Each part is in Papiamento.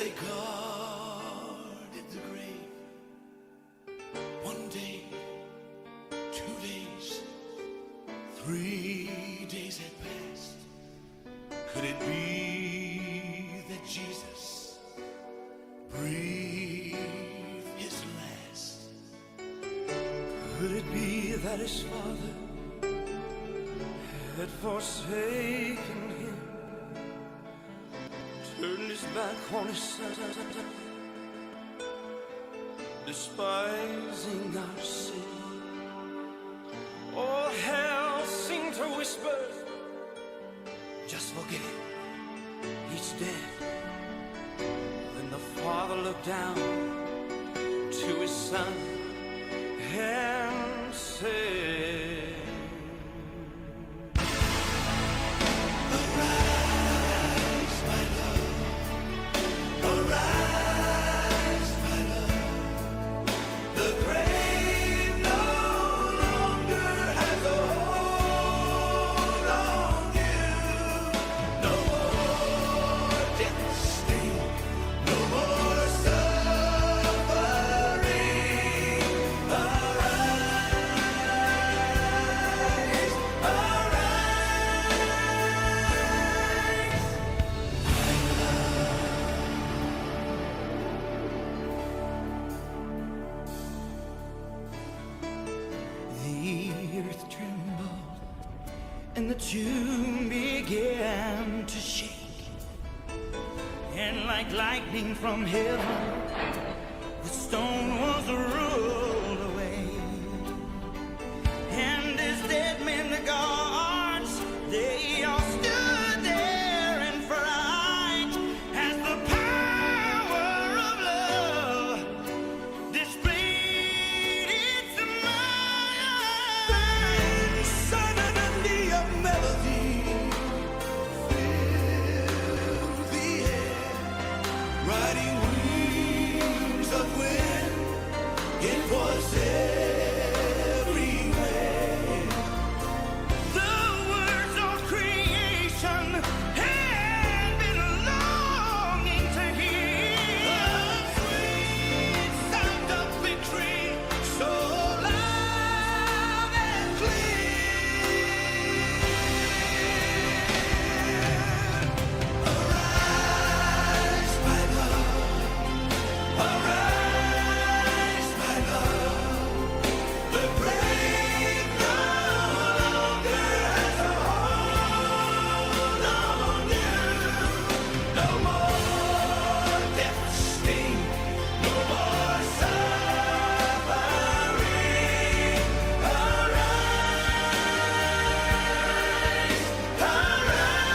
they guarded the grave. One day, 2 days, 3 days had passed. Could it be that Jesus breathed his last? Could it be that his father had forsaken him, turned his back on his son, despising our sin? All hell seemed to whisper, "Just forget it, he's dead." Then the father looked down to his son and said, "Arise, my love, arise, my love. The grave no longer has a hold on you. No more death's sting, no more suffering. Arise, arise, my love." The earth trembled and the tomb began to shake. And like lightning from heaven, the stone was rolled away. And as dead men, the guards, they all stood there in fright as the power of love displayed its might. Then suddenly a melody filled the air, riding wings of wind. It was everywhere. The words of creation had been longing to hear. The sweet sound of victory, so loud and clear. Arise, my love. Arise, my love. The grave no longer has a hold on you. No more death's sting, no more suffering. Arise, arise.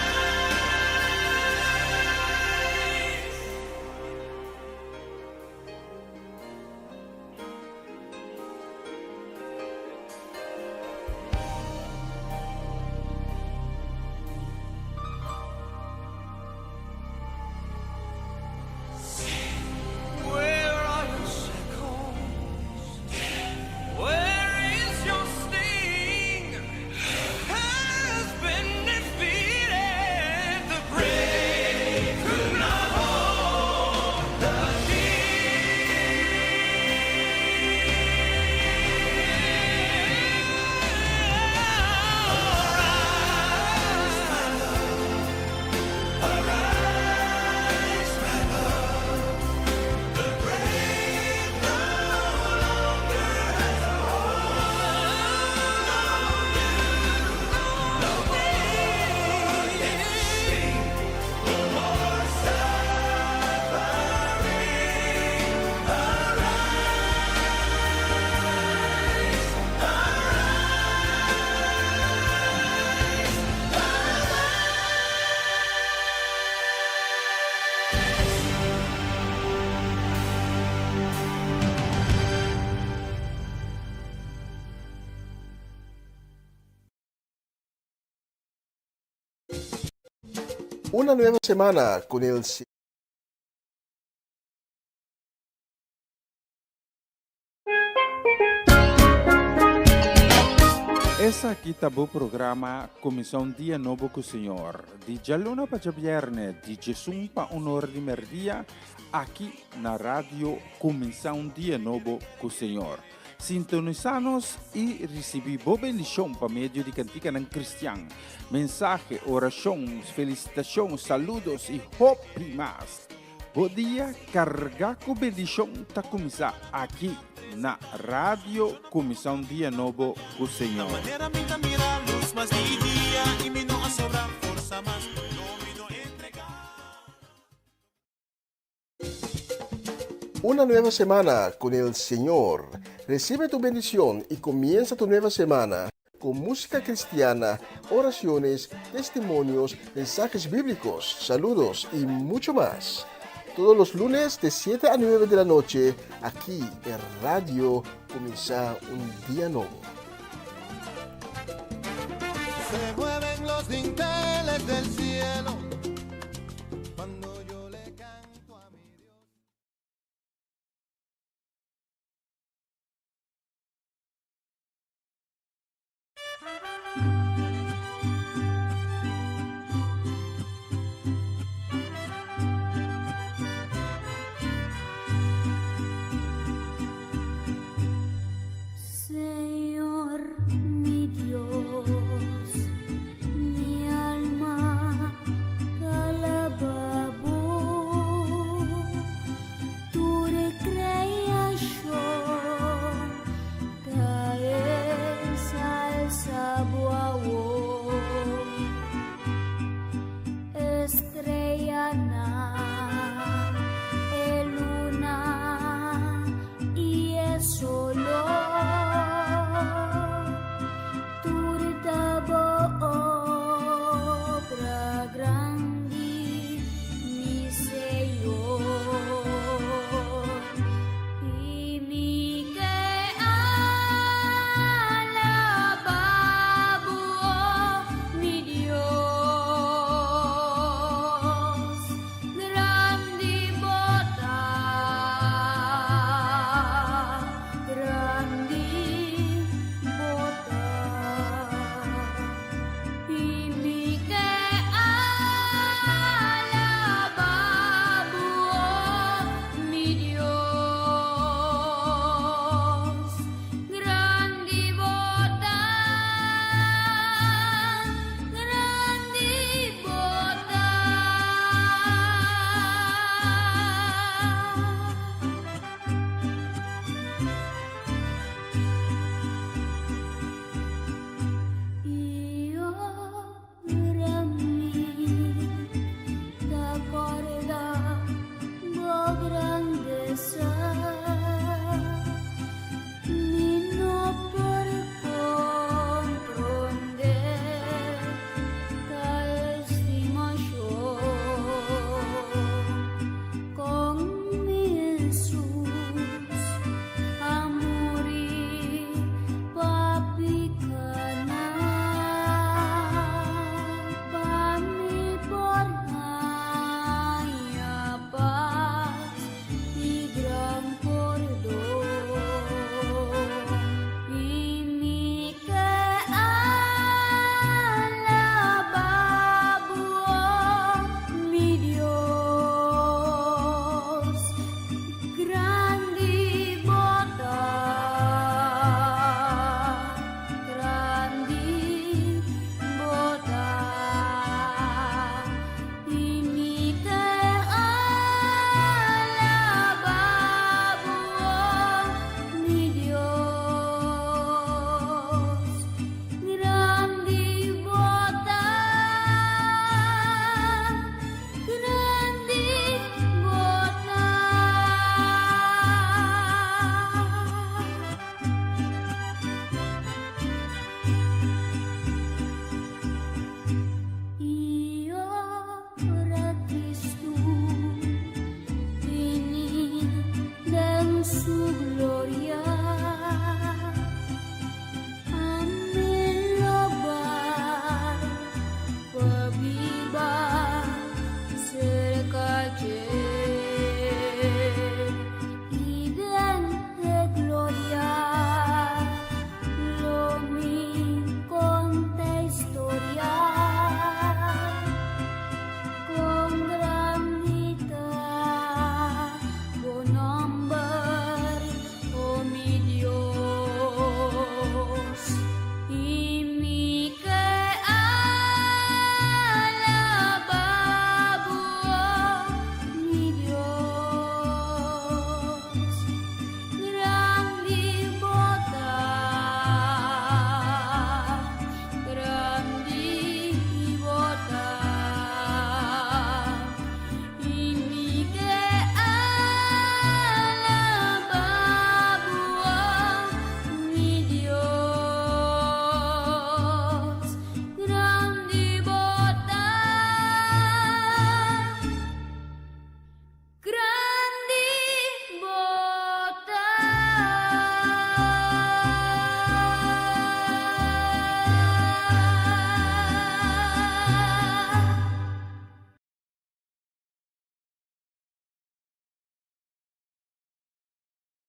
Where are your shackles? Where is your sting? Has been defeated. The grave could not hold the King. Arise, my love. Arise, my love. The grave no longer has a hold on you. No more death's sting, no more suffering. Arise, arise, arise. Una nueva semana con el Esaki ta bo programa Kuminsá un Dia Nobo ku Señor, di djaluna pa djabièrnè, di djesun pa un ora di mèrdia, aki na Radio Kuminsá un Dia Nobo ku Señor. Sintonisá nos i risibí bo bendishon pa medio di kantikanan kristian, mensahe, orashon, felisitashon, saludos i hopi mas. Bo dia kargá ku bendishon ta kuminsá aki na Radio Kuminsá un Dia Nobo ku Señor. Una nueva semana con el Señor. Recibe tu bendición y comienza tu nueva semana con música cristiana, oraciones, testimonios, mensajes bíblicos, saludos y mucho más. Todos los lunes de 7 a 9 de la noche, aquí en Radio Comienza un Día Nuevo. Se mueven los dinteles del cielo cuando yo le canto a mi Dios. Señor mi Dios, mi alma ta alabá bo. Tur kreashon ta ensalsá bo.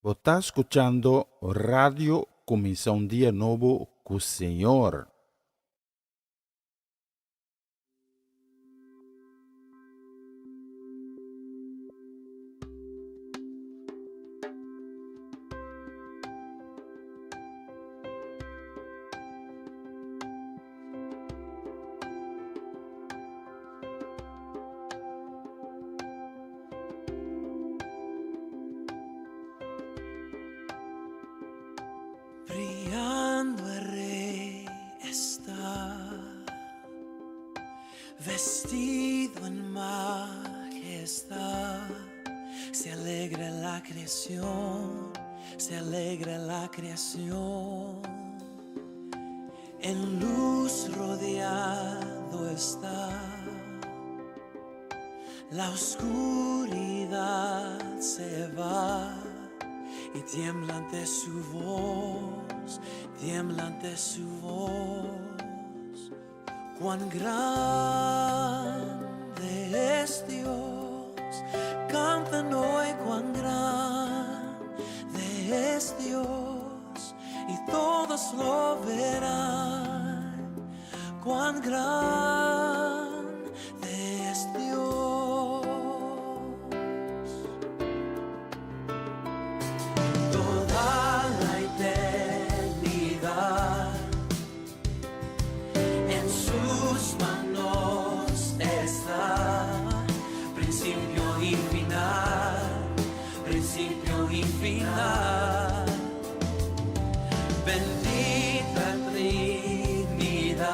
Bo ta skuchando Radio Kuminsá un Dia Nobo ku Señor. Brillando el rey está, vestido en majestad. Se alegra la creación, se alegra la creación. En luz rodeado está. La oscuridad se va y tiembla ante su voz, tiembla ante su voz. Cuán grande es Dios, cantan hoy cuán grande es Dios y todos lo verán. Cuán grande es Dios. Toda la eternidad en sus manos está, principio y final, principio y final. Bendita Trinidad.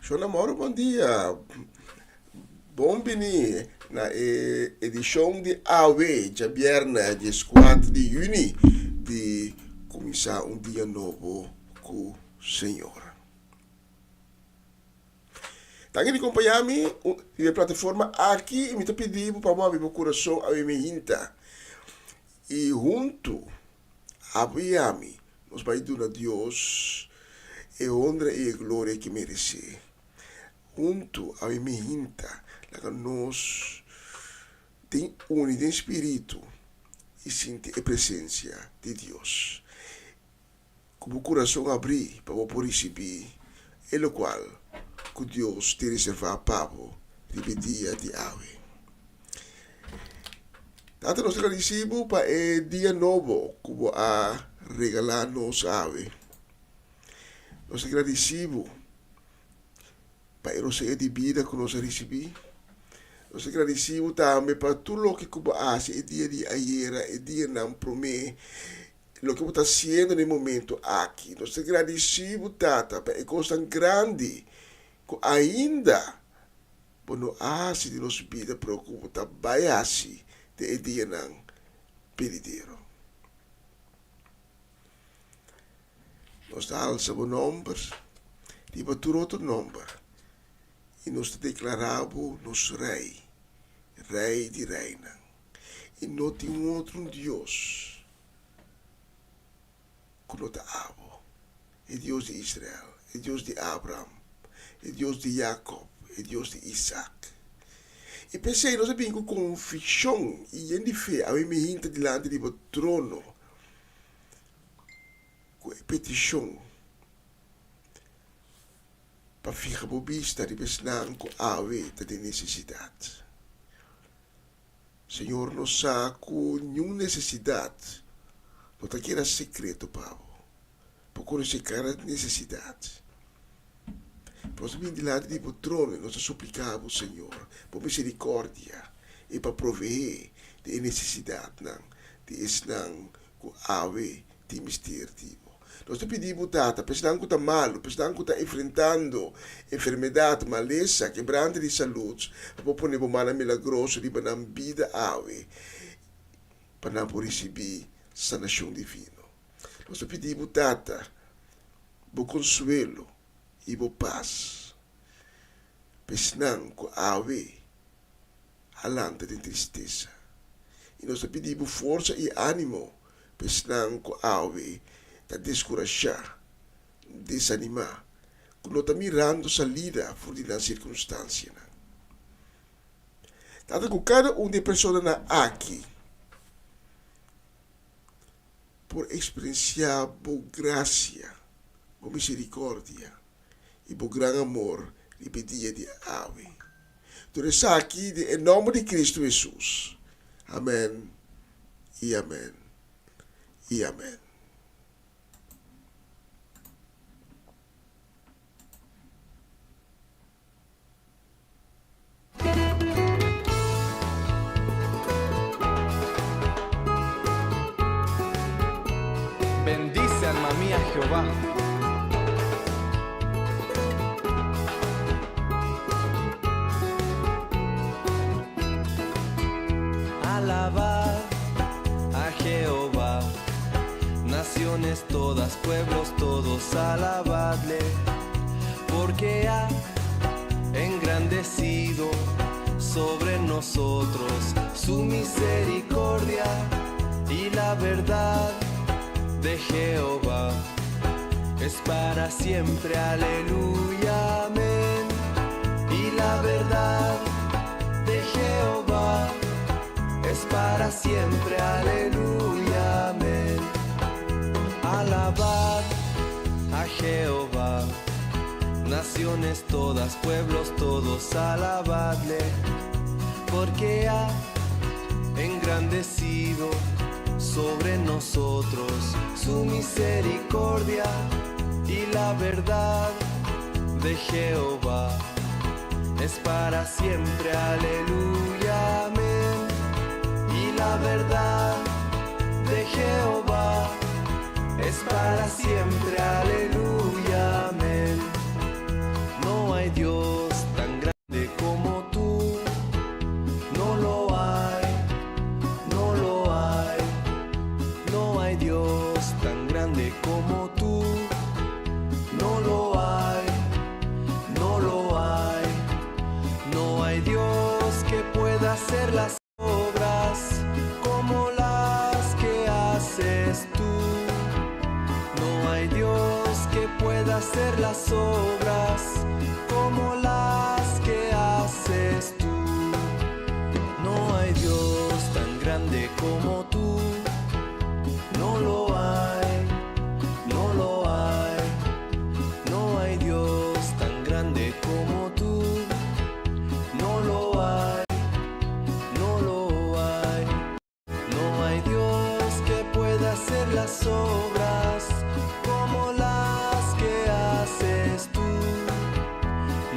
Shona Mauro bon dia. Bon bini na e edishon di awe djabièrnè dieskuater di yüni di Kuminsá un Dia Nobo ku Señor. Danki di kompañá mi riba e plataforma aki i mi ta pidi bo pa bo habri bo kurason awe mi hinta i huntu abo i ami nos bai duna Dios e honra i e gloria ke meresé. Huntu awe mi hinta laga nos den uni den spiritu i sinti e presensia di Dios. Ku bo kurason abrí pa bo por risibí e lokual ku Dios tin reservá pa bo riba e dia di awe. Tata, nos ta gradisí bo pa e dia nobo ku bo a regalá nos awe. Nos ta gradisí bo pa e rosea di bida ku nos a risibí. Nos ta gradisí bo tambe pa tur loke ku bo a hasi e dia di ayera, e dianan promé. Loke bo ta hasiendo na e momento aki. Nos ta gradisí bo, Tata, pa e kosnan grandi ku ainda bo no a hasi den nos bida, pero ku bo ta bai hasi den e dianan benidero. Nos ta alsa bo nomber riba tur otro nomber i nos ta deklará bo nos Rei, Rei di reinan. I no tin un otro un Dios ku no ta abo, e Dios di Israel, e Dios di Abraham, e Dios di Jakob, e Dios di Isak. I p'esei nos a bin ku konvikshon i yen di fe awe mi hinta dilanti di bo trono ku e petishon pa fiha bo bista riba esnan ku awe ta den nesesidat. Señor no sa ku niun nesesidat no ta keda sekreto pa bo. Bo konosé kada nesesidat. Nos ta bini dilanti di bo trono i nos ta supliká bo, Señor, bo miserikòrdia i pa proveé di e nesesidatnan di esnan ku awe tin mester di bo. Nos ta pidi bo, Tata, pa esnan ku ta malu, pa esnan ku ta enfrentando enfermedat, malesa, kebrante di salud, pa bo pone bo mannan milagroso riba nan bida awe, pa nan por risibí sanashon divino. Nos ta pidi bo, Tata, bo konsuelo i bo pas pa esnan ku awe a lanta den tristesa. I nos ta pidi bo forsa i ánimo pa esnan ku awe ta deskurashá, desanimá, ku no ta mirando salida for di nan sirkunstansianan. Tata ku kada un di e personanan aki por eksperensiá bo grasia, bo miserikòrdia i bo gran amor riba e dia di awe. Tur esaki den e nòmber di Kristu Hesus. Amèn i amèn i amèn. Bendice alma mía Jehová. Alabad a Jehová, naciones todas, pueblos todos, alabadle, porque ha engrandecido sobre nosotros su misericordia y la verdad de Jehová es para siempre, aleluya, amén. Y la verdad de Jehová es para siempre, aleluya, amén. Alabad a Jehová, naciones todas, pueblos todos, alabadle, porque ha engrandecido sobre nosotros su misericordia y la verdad de Jehová es para siempre, aleluya, amén. Y la verdad de Jehová es para siempre, aleluya, amén. No hay Dios. hacer las obras como las que haces tú. No hay Dios que pueda hacer las obras como las que haces tú. No hay Dios tan grande como tú. No lo hay, no lo hay. No hay Dios tan grande como tú. No lo hay, no lo hay. No hay Dios que pueda hacer las obras como las que haces tú.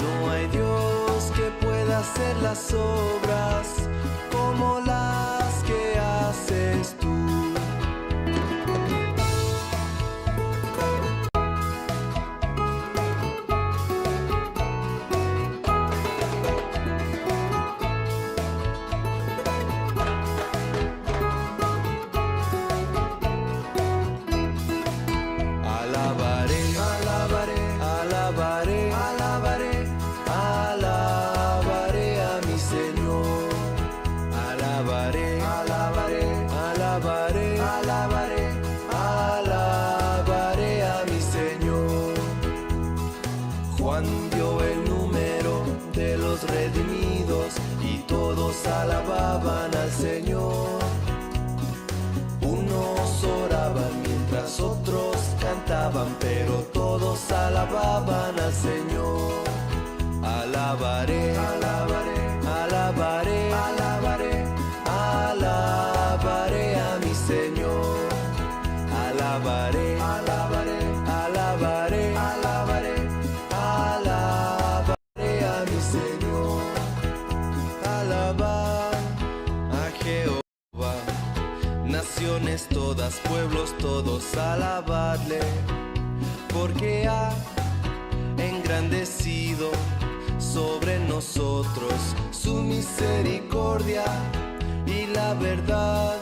No hay Dios que pueda hacer las obras como las que haces tú. Alabaré, alabaré, alabaré, alabaré, alabaré a mi Señor. Alabaré, alabaré, alabaré, alabaré, alabaré a mi Señor. Juan dio el número de los redimidos y todos alababan al Señor. Unos oraban mientras otros cantaban, pero todos alababan al Señor. Alabaré, alabaré, alabaré, alabaré, alabaré a mi Señor. Alabaré, alabaré, alabaré, alabaré, alabaré a mi Señor. Alabad a Jehová. Naciones todas, pueblos todos, alabadle, porque ha engrandecido sobre nosotros su misericordia y la verdad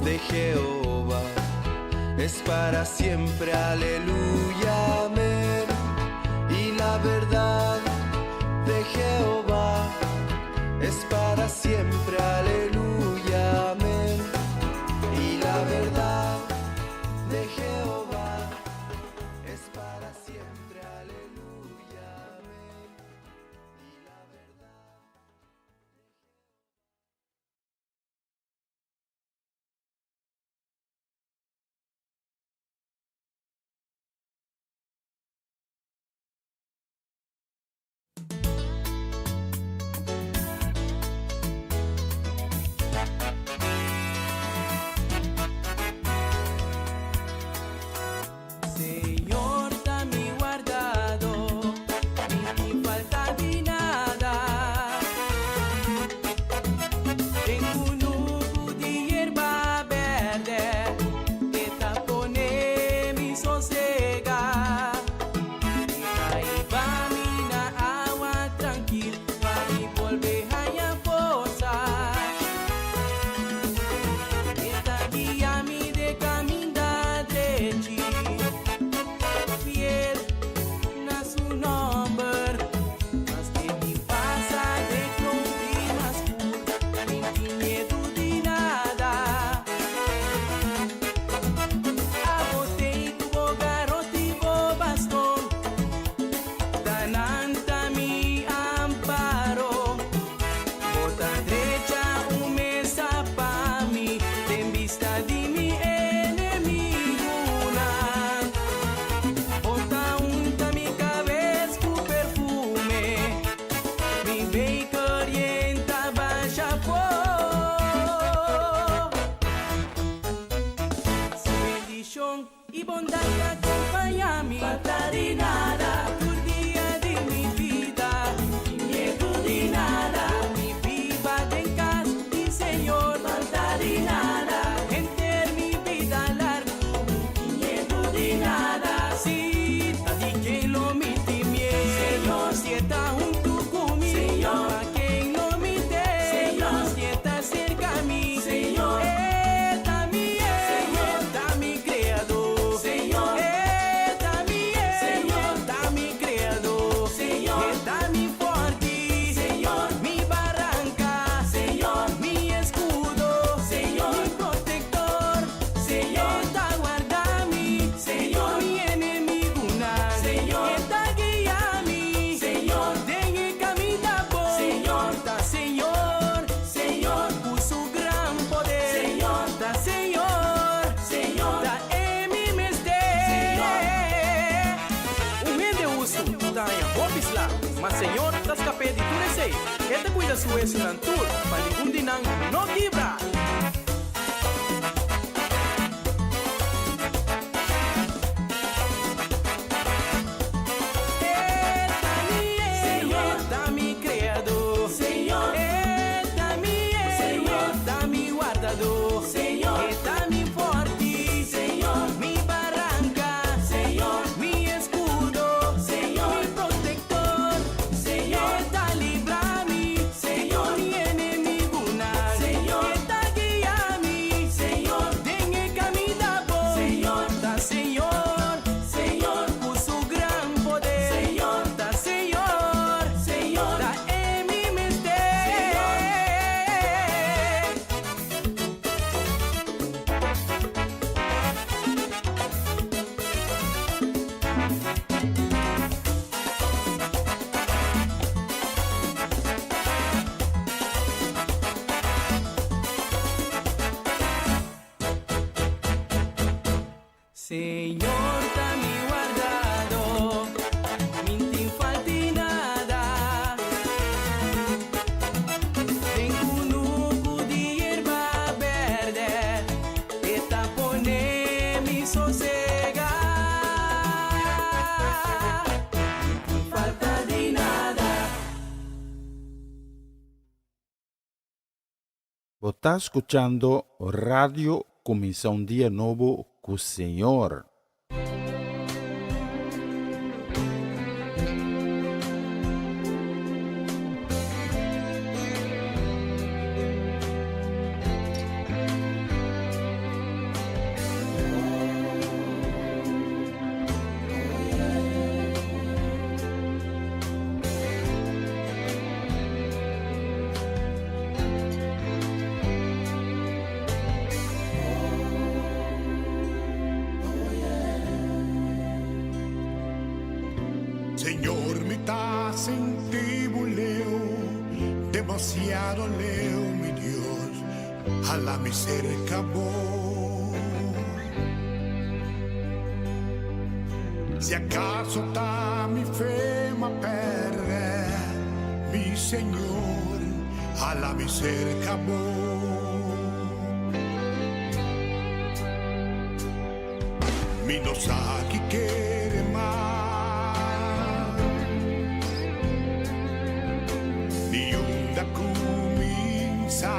de Jehová es para siempre, aleluya, amén. Y la verdad de Jehová es para siempre, aleluya, amén. Y la verdad de Jehová es para siempre, aleluya, amén. Y la verdad. Ma Señor ta skap'é di tur esei. E ta kuida su wesunan tur, pa ningun di nan no kibra. E ta mi héroe, ta mi kreadó. E ta mi héroe, ta mi wardadó. E ta mi fòrti, mi baranka, mi eskudo, mi protektor. E ta libra mi di mi enemigunan. E ta guia mi den e kaminda bon. Ta Señor, ku su gran poder. Ta Señor, ta e mi mester. Señor ta mi wardadó, mi n'tin falt'i nada. Den kunuku di yerba bèrdè, e ta pone mi sosegá. Mi n'tin falta di nada. Bo ta skuchando Radio Kuminsá un Dia Nobo ku Señor. Señor mi ta sinti bo leu, demasiado leu mi Dios, hala mi serka bo. Si acaso ta mi fe m'a pèrdè, mi Señor, hala mi serka bo. Mi no sa ki kere mas, ni unda kuminsá.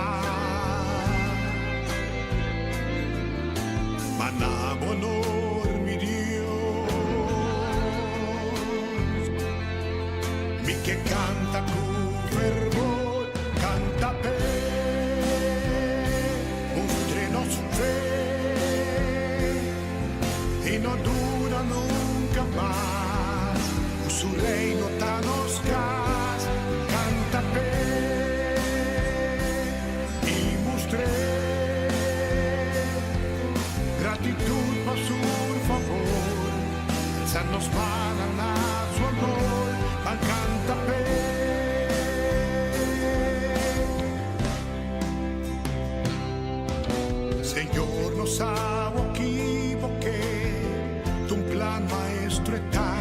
Ma na bo honor, mi Dios, mi ke kanta ku fervor, kanta p'e, mustra nos fe i no duda nunka mas, ku su reino ta nos kas, kanta p'e i mustr'é gratitut pa su fabor, alsa nos mannan na su honor, ban kanta p'e. Señor no sa ekivoká, ta un plan maestro e ta,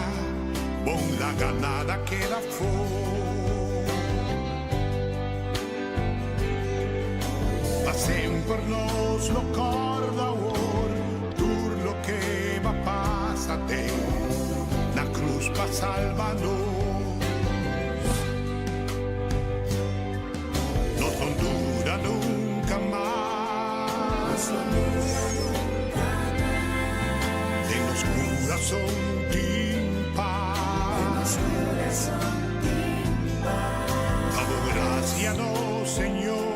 bon laga nada keda afó. Pa semper nos lo kòrda awor, tur loke b'a pasa den na krus pa salba nos. Nos no duda nunka mas. Den nos kurason tin pas. Pa bo grasia nos Señor.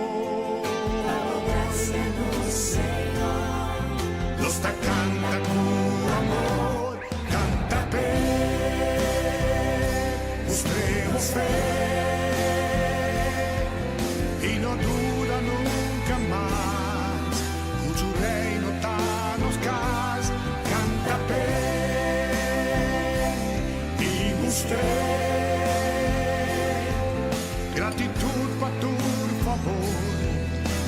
Nos ta kanta ku amor, kanta p'e, mustr'é fe i no duda nunka mas, ku su reino ta nos kas, kanta p'e i mustr'é gratitut pa tur fabor,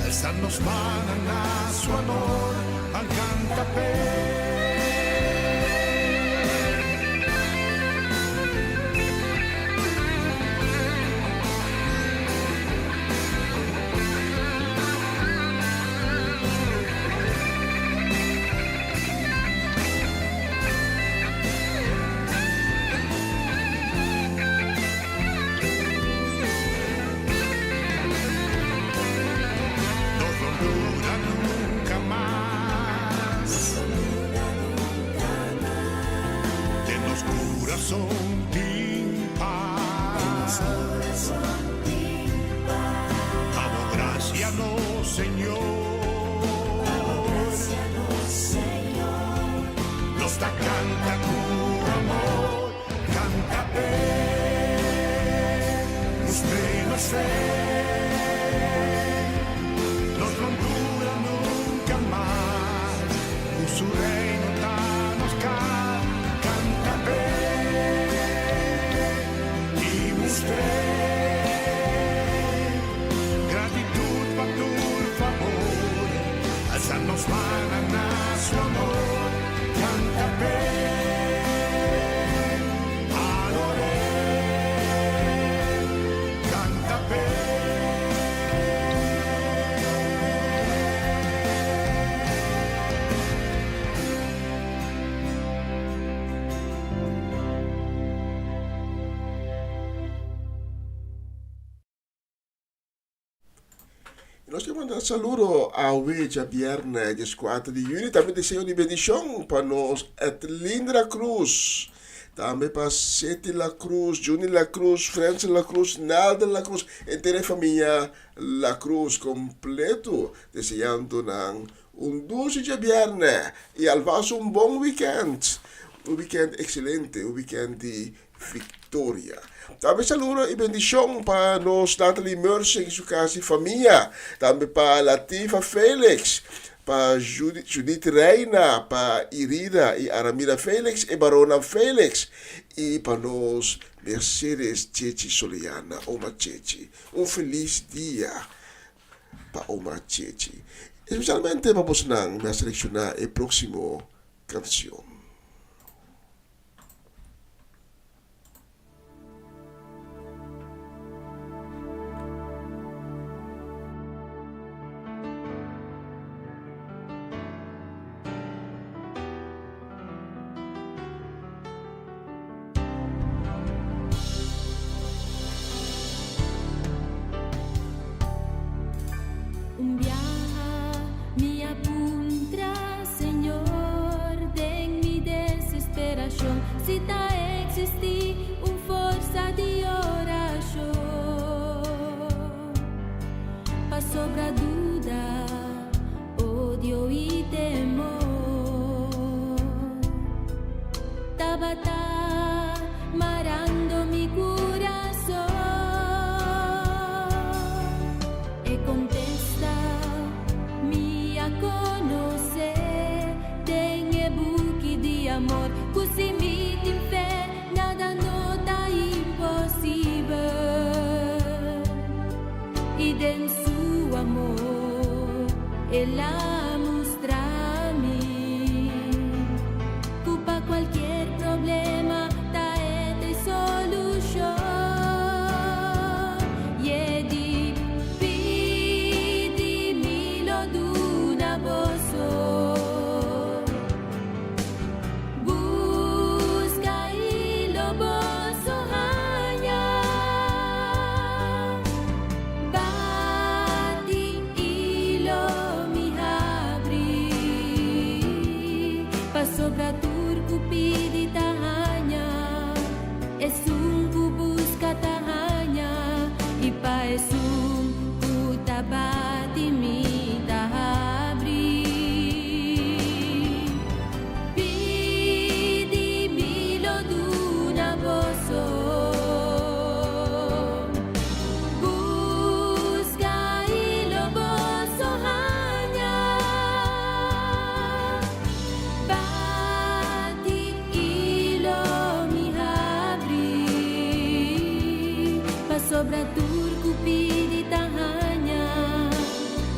alsa nos mannan na su honor, ban kanta p'e. Pa bo gracia nos Señor. Nos ta canta cu amor, canta p'e, mustra nos fe. Nos no duda nunca mas, cu su reino ta nos cas, canta p'e y mustra gratitud pa tur fabor, alsa nos man na su amor, canta p'e, ador'e, canta p'e. Nos ke manda saludo awe djabièrnè 14 di yüni, tambe deseo di bendishon pa nos Edlindra Cruz, tambe pa Seti La Cruz, Juni La Cruz, Frensel La Cruz, Nelda La Cruz, henter e famia La Cruz kompleto, deseando nan un dushi djabièrnè i alvast un bon wikènt, un wikènt ekselente, un wikènt di Victoria. Tambe saludo y bendicion pa nos Natalie Mercy y su casa y famia. Tambe pa Latifa Felix, pa Judith Reina, pa Irida y Aramira Felix e Barona Felix y pa nos Mercedes Chechi Soliana, Oma Chechi. Un feliz dia pa Oma Chechi. Especialmente pa bosnan mi a selecciona e proximo cancion. Un biaha mi a puntra Señor den mi desesperacion si ta existi un forsa di oracion pasobra duda, odio y temor tabata marando mi curason. E contesta mi a conoce den e buki di amor cu si mi tin fe nada no ta imposibel y den su amor el a mustra mi cu pa cualkier problema ta e t'e solucion. Y e di, Pidi mi lo duna boso. Busca y lo boso haña. Bati y lo mi habri. Pasobra tur cu pidi ta haña. Esun cu busca ta haña. Y pa esun cu ta bati mi ta habri. Pidi mi lo duna boso. Busca y lo boso haña. Bati y lo mi habri. Pasobra tur cu pidi ta haña.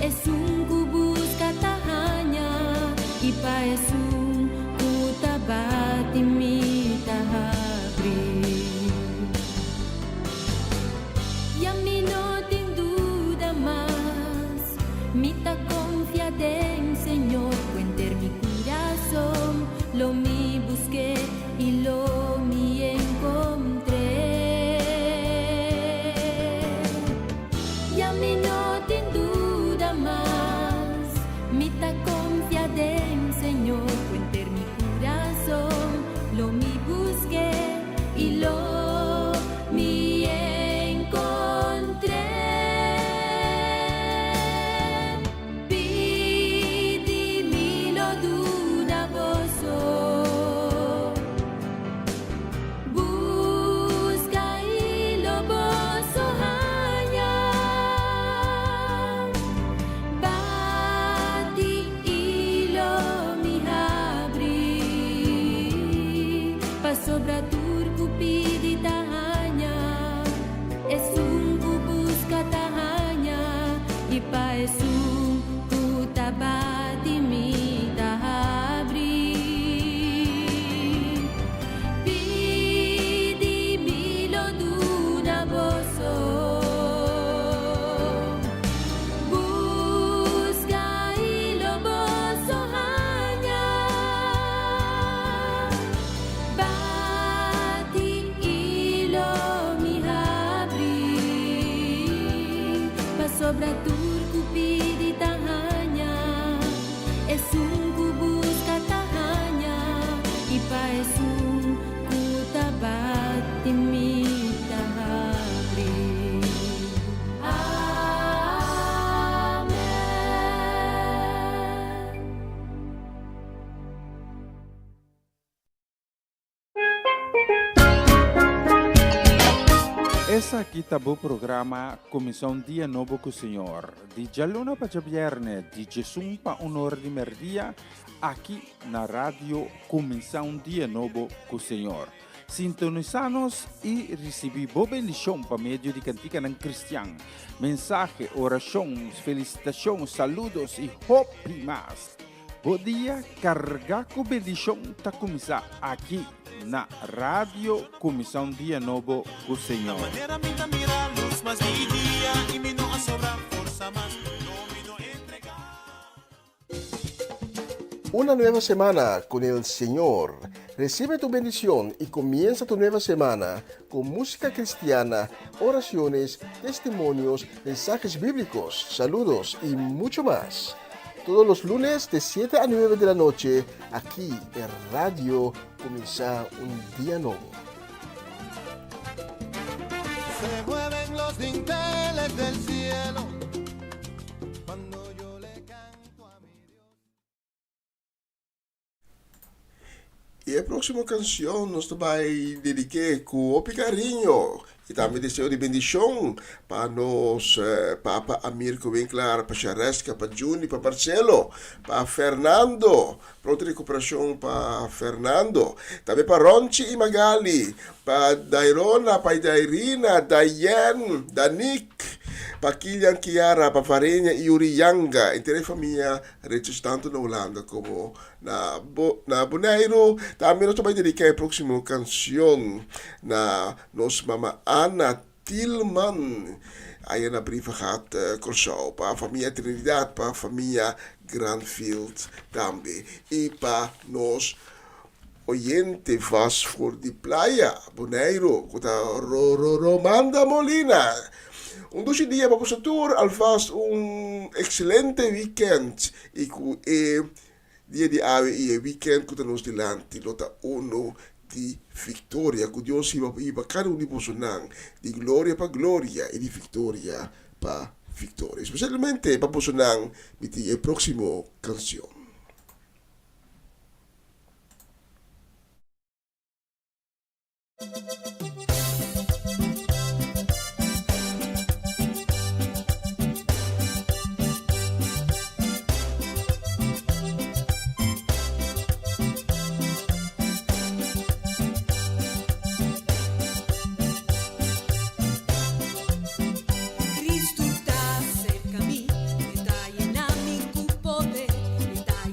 Esun cu busca ta haña. Y pa esun cu ta bati mi ta habri. Ya mi no tin duda mas. Mi ta confia den Señor, cu henter mi curason. Lo mi busc'e y lo mi encontr'e. Pasobra tur ku pidi ta haña, esun ku buska ta haña, i pa esun ku ta bati mi ta habri. Amen. Esaki ta bo programa Kuminsá un Dia Nobo ku Señor, di djaluna pa djabièrnè, di djesun pa un ora di mèrdia, aki na Radio Kuminsá un Dia Nobo ku Señor. Sintonisá nos i risibí bo bendishon pa medio di kantikanan kristian, mensahe, orashon, felisitashon, saludos i hopi mas. Bo dia kargá ku bendishon ta kuminsá aki na Radio Kuminsá un Dia Nobo ku Señor. Una nueva semana con el Señor. Recibe tu bendición y comienza tu nueva semana con música cristiana, oraciones, testimonios, mensajes bíblicos, saludos y mucho más. Todos los lunes de 7 a 9 de la noche, aquí en Radio Comienza un Día Nuevo. Se mueven los dinteles del cielo cuando yo le canto a mi Dios. Y e próximo canción nos ta bai dediqué cu hopi cariño y tambe deseo di bendicion pa nos papa Amirko Winklaar, pa Shareska, pa Juni, pa Marcelo, pa Fernando, pronto recuperacion pa Fernando, tambe pa Ronchi y Magali, pa Dairona, pa Dairina, Dayen, Danik, pa Kilian Kiara, pa Varenia y Yuri Yanga, entera e famia Rechas tanto na Hulanda como na na Boneiru. Tambe nos ta bai dedica e proximo cancion na nos mama Ana Tielman aya na Brievengat Corsou, pa famia Trinidad, pa famia Granfield tambe y pa nos oyente vast for di Playa, Boneiru, cu ta Romanda Molina. Un dushi dia pa boso tur, alvast un excelente weekend y cu e dia di awe y e weekend cu ta nos dilanti lo ta uno di victoria. Cu Dios hiba hiba cada un di bosonan di gloria pa gloria y di victoria pa victoria. Especialmente pa bosonan mi tin e proximo cancion. Cristo ta cerca mi, e ta yena mi cu poder, e ta.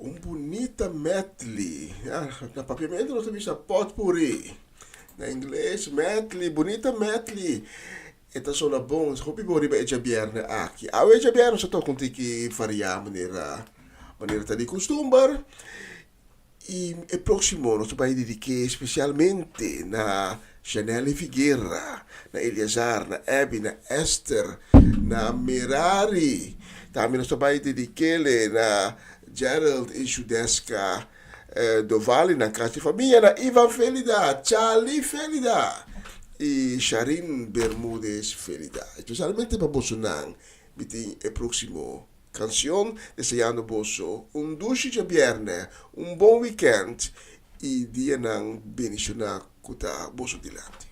Un bunita medley. Ya, na papiamento nos ta bisa potpourri. Na ingles medley, bunita medley. E ta sona bon, hopi bon riba e djabièrnè aki. Awe e djabièrnè nos ta toka un tiki variá manera manera ta di kustumber. I e próksimo nos ta bai dedik'é spesialmente na Janelly Figuera, na Eleazar, na Abby, na Esther, na Merari. Tambe nos ta bai dedik'é na Gerald i Shudeska Dovali, nan kas di famia, na Ivan Felida, Charlie Felida i Sharin Bermudez Felida. Espesialmente pa bosonan mi tin e próksimo Cancion deseando boso un dushi djabierne, un bon weekend y dianan bendiciona cu ta boso dilanti.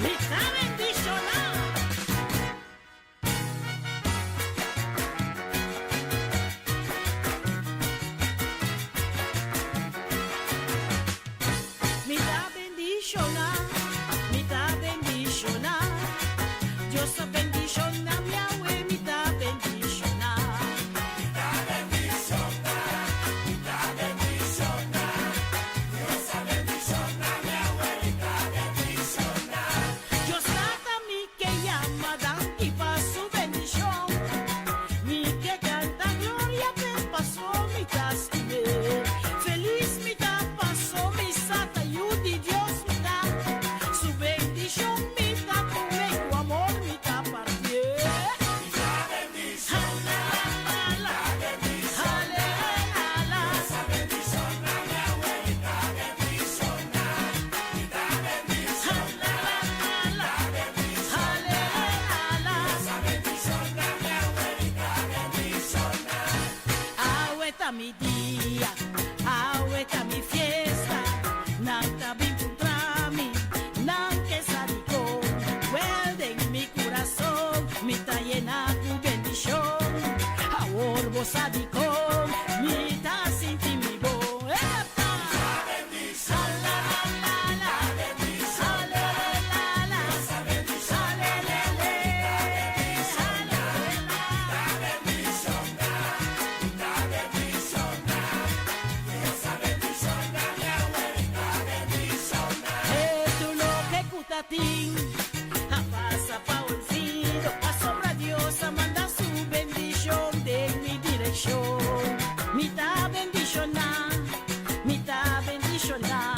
Mi ta bendiciona. Mi ta bendiciona, mi ta bendiciona, Dios a bendiciona mi awe, mi ta bendiciona. Mi ta bendiciona, mi ta bendiciona, Dios a bendiciona mi awe, mi ta bendiciona. Dios tata mi Ke yama danki pa su bendishon. Mi ke kanta gloria p'e paso mi ta stim'é. Felis mi ta paso mi sa ta yu di Dios mi ta. Su bendishon mi ta kume ku amor mi ta partié. Awe ta mi dia, awe ta mi fiesta, nan ta bin puntra mi, nan ke sa dikon. Wel den mi kurason mi ta yena ku bendishon, awor bo sa dikon mi ta sinti mi bon. Epa! Mi ta bendiciona. Mi ta bendiciona,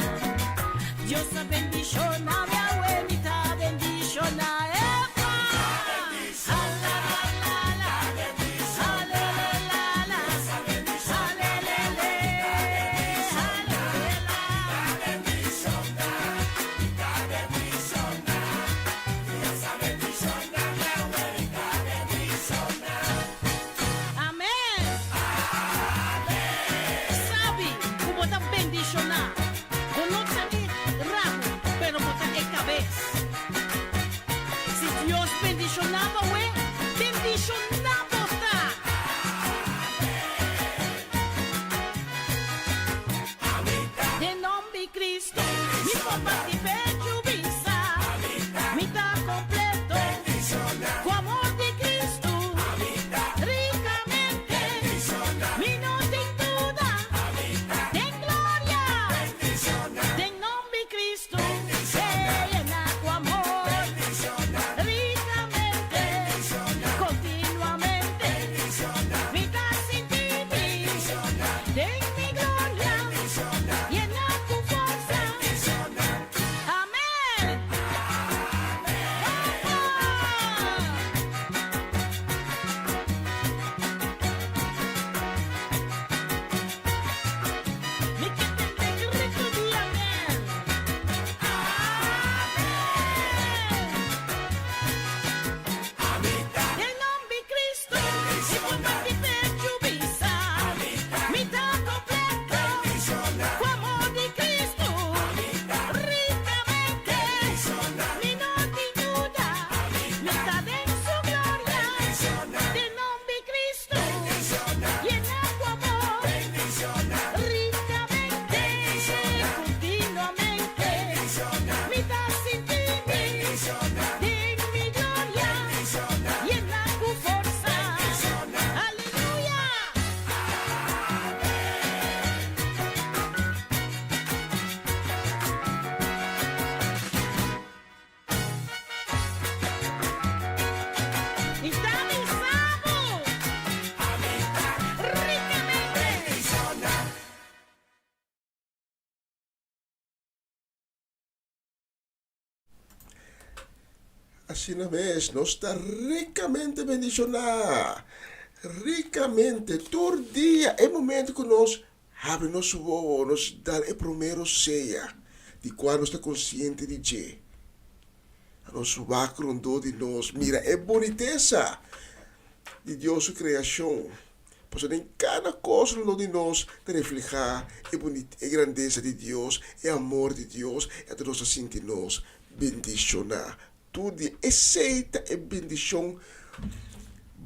Dios a bendiciona mi awe, mi ta bendiciona, epa! Alalalala, alelelala, alelele, alelela. Amen! Sabi ku bo ta bendishoná. Bo no ta e rabu, pero bo ta e. Asina mes, nos ta rikamente bendishoná, rikamente, tur dia, e momento ku nos habri nos wowo, nos dal e promé rosea di kua nos ta konsiente di dje. Nos wak rondó di nos, mira e bunitesa di Dios su kreashon. Pasobra den kada kos rondó di nos ta reflehá e bunit, e grandesa di Dios, e amor di Dios, i anto nos ta sinti nos bendishoná tur dia. Esei ta e bendishon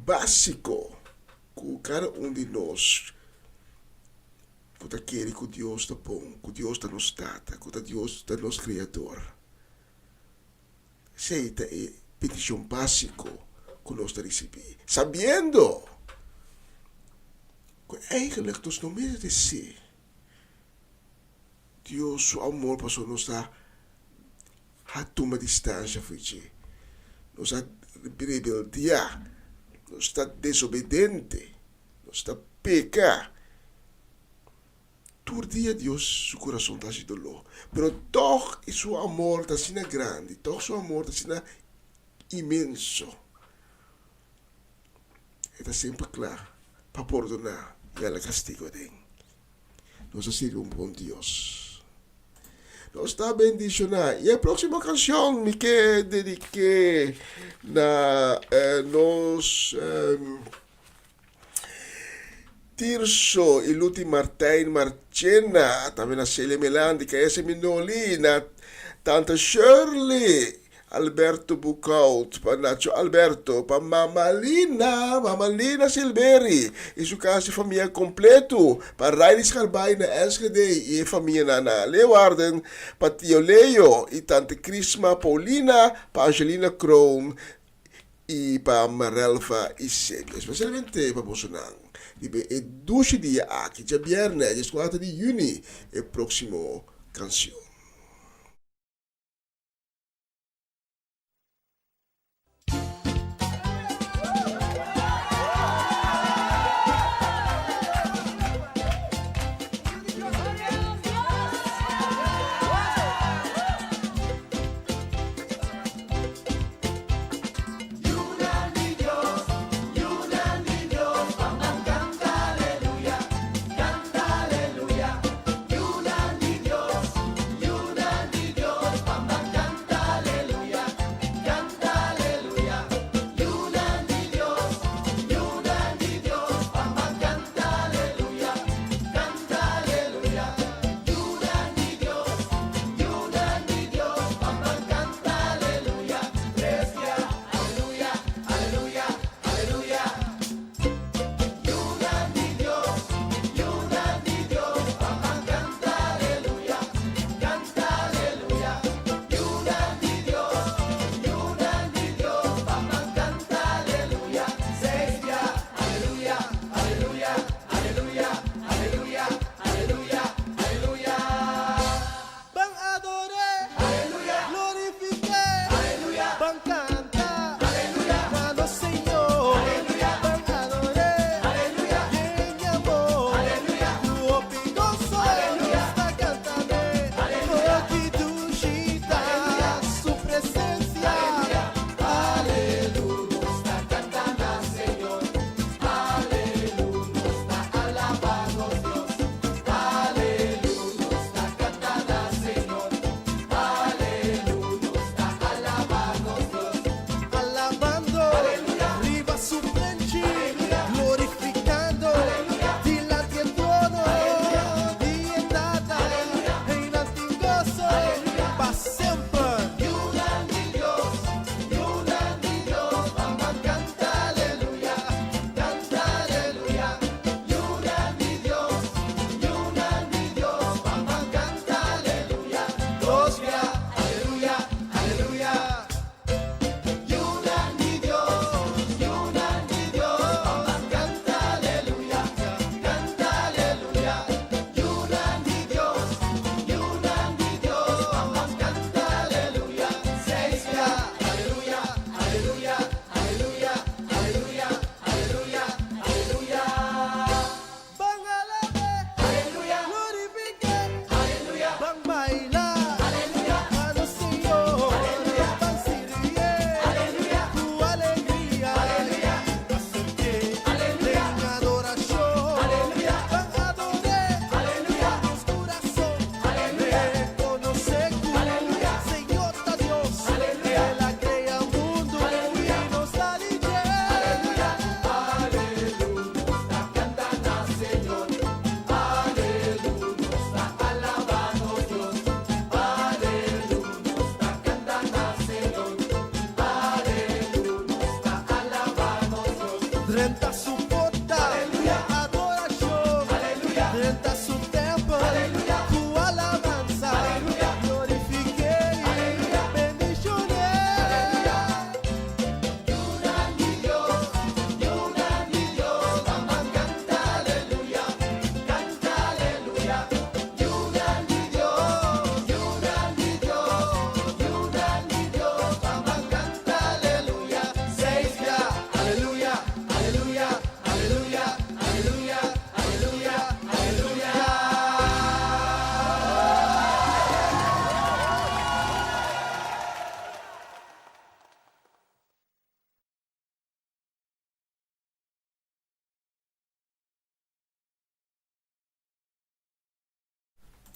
básiko ku kada un di nos ku ta kere ku Dios ta bon, ku Dios ta nos Tata, ku ta Dios ta nos Kreador. Esei ta e petishon básiko ku nos ta risibí, sabiendo ku eigentlik nos no meresé Dios su amor pasobra nos ta a tuma distansha for dje, nos a rebeldiá, nos ta desobedente, nos ta peka. Tur dia Dios su kurason ta hasi doló, pero tòg su amor ta asina grandi, tòg su amor ta asina inmenso. E ta semper kla pa pordoná i hala kastigu aden. Nos a sirbi un bon Dios. Nos ta bendishoná. I e próksimo kanshon mi ke dedik'é na nos. Tirso y Luti Martijn Marchena, tambe na Celia Melandi, KS Minoli, na Tante Shirley, Alberto Boekhout, pa Nacho Alberto, pa Mama Lina, Mama Lina Silberi y su casa y famia completo, pa Riley Scarbay na Enschede y e famianan na Leeuwarden, pa Tio Leo y Tante Crisma Paulina, pa Angelina Kroon, I pa Marelva i Sebia, espesialmente pa bosonan riba e dushi dia aki, djabièrnè, dieskuater di yüni, e próksimo kansion.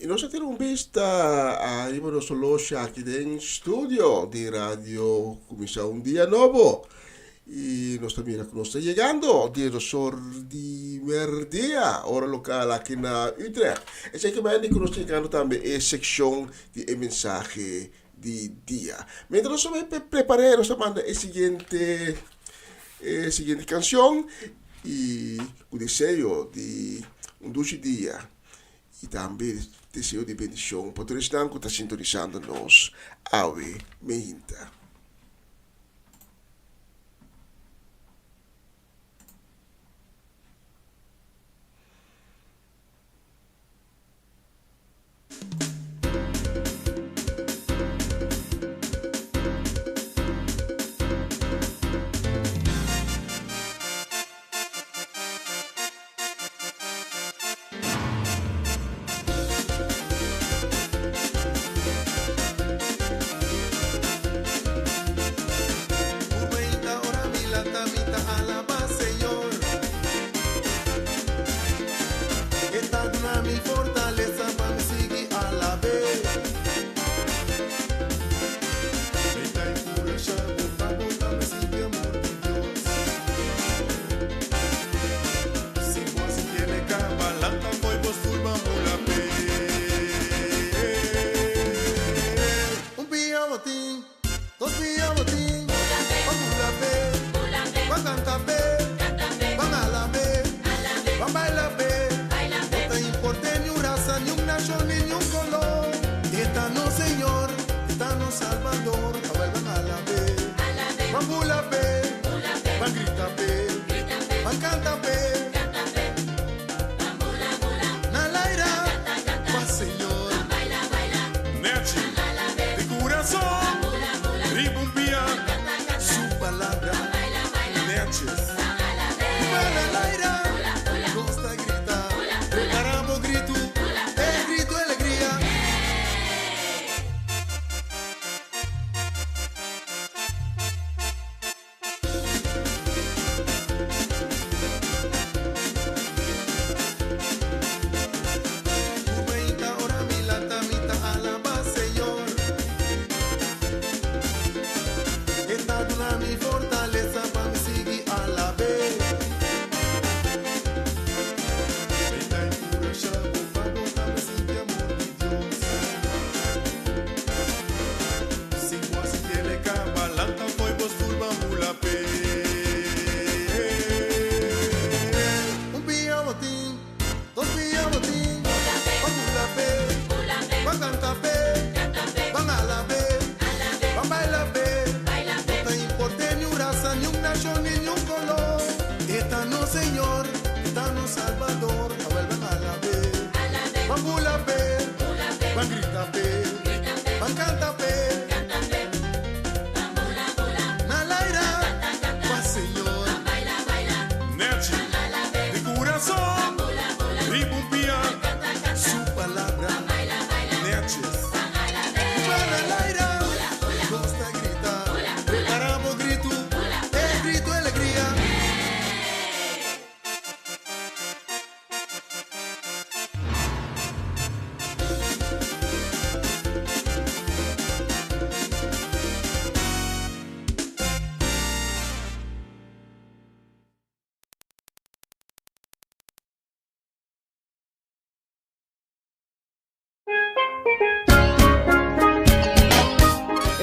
nos a tira un bista ariba nos olosha aki den studio di Radio Cuminsa un Dia Nobo. Y nos ta mira cu nos ta yegando 12 or di merdia, ora local aki na Utrecht. Esey ke mende cu nos ta yegando tambe e seccion di e mensahe di dia. Mientras nos ta bay prepare, nos ta manda e siguiente e siguiente cancion y cu deseo di un dushi dia y tambe deseo di bendicion pa tur esnan cu ta sintonisando nos awe meinta.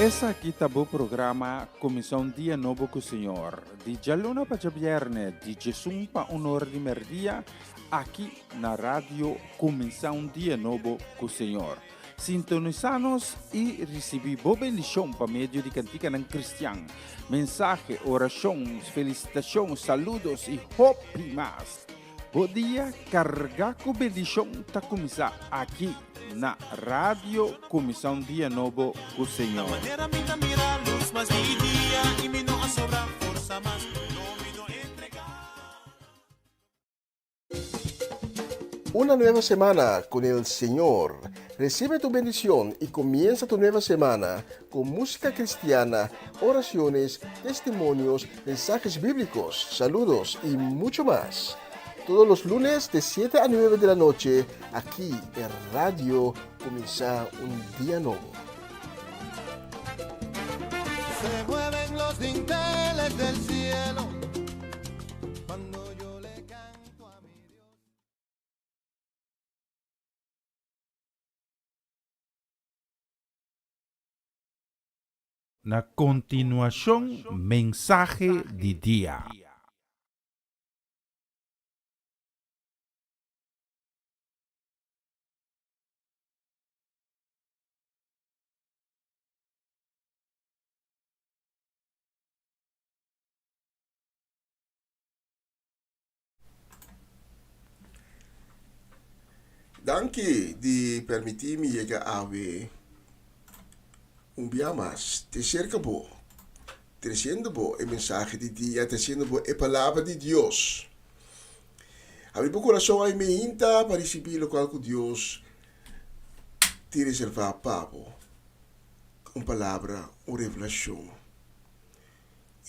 Esaki ta bo programa Kuminsá un Dia Nobo ku Señor, di djaluna pa djabièrnè di djesun pa un or di mèrdia, aki na Radio Kuminsá un Dia Nobo ku Señor. Sintonisá nos i risibí bo bendishon pa medio di kantikanan kristian, mensahe, orashon, felisitashon, saludos i hopi mas. Bo dia carga cu bendicion ta cuminsa aki na Radio Cuminsa un Dia Nobo cu Señor. Una nueva semana con el Señor. Recibe tu bendición y comienza tu nueva semana con música cristiana, oraciones, testimonios, mensajes bíblicos, saludos y mucho más. Todos los lunes de 7 a 9 de la noche, aquí en Radio Cuminsa un Dia Nobo. Se mueven los dinteles del cielo cuando yo le canto a mi Dios. Na kontinuashon mensahe di dia. Danki di permití mi yega awe un bia mas te serka bo, tresiendo bo e mensahe di dia, tresiendo bo e palabra di Dios. Abri bo kurason ai meinta pa risibí lokual ku Dios tin reservá pa bo, un palabra, un revelashon.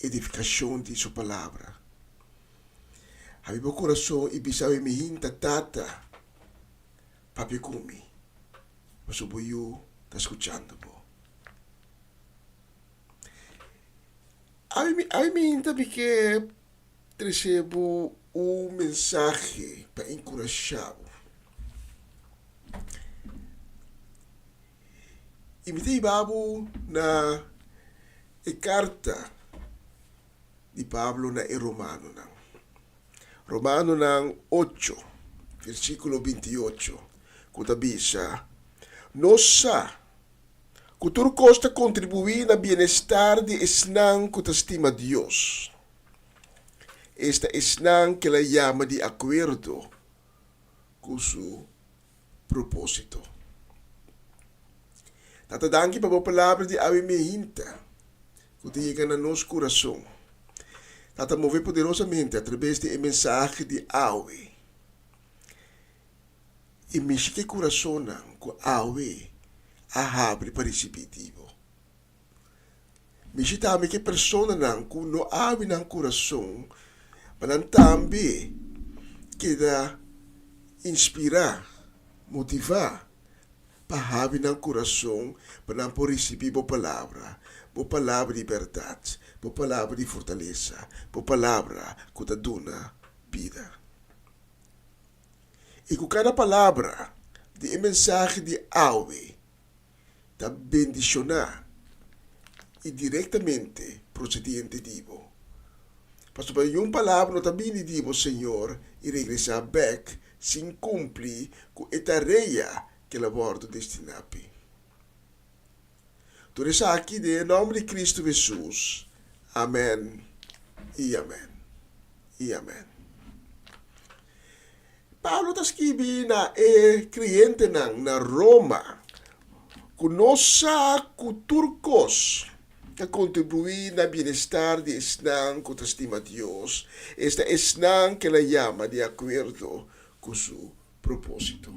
Edifikashon di su palabra. Habri bo kurason i bisa mi hinta, Tata, papia ku mi, pasobra bo yu ta skuchando bo. Abi mi hinta mi ke trese bo un mensahe pa enkurashá bo. I mi ta hiba bo na E karta di Pablo na e Romanonan. Romanonan ocho, versíkulo binti ocho, ku ta bisa, Nos sa ku tur kos ta kontribuí na bienestar di esnan ku ta stima Dios, esta esnan ku el a yama di akuerdo ku su propósito. Tata danki pa bo palabra di awe meinta ku ta yega na nos kurason. Tata move poderosamente atrabes di e mensahe di awe i mishi ku e kurasonnan ku awe a habri pa risibí di bo. Mishi tambe ku e personanan ku no habri nan kurason pa nan tambe keda inspirá, motivá pa habri nan kurason pa nan por risibí bo palabra, bo palabra di bèrdat, bo palabra di fortalesa, bo palabra ku ta duna bida. I ku kada palabra di e mensahe di awe ta bendishoná i direktamente prosediente di bo. Pasobra niun palabra no ta bini di bo, Señor, i regresá bèk sin kumpli ku e tarea ku el a wòrdu destiná p'e. Tur esaki den e nòmber di Kristu Hesus. Amèn i amèn i amèn. Pablo ta skibi na e kreyentenan na Roma ku no sa ku tur kos ta kontribuí na bienestar di esnan ku ta stima Dios, esta esnan ku el a yama di akuerdo ku su propósito.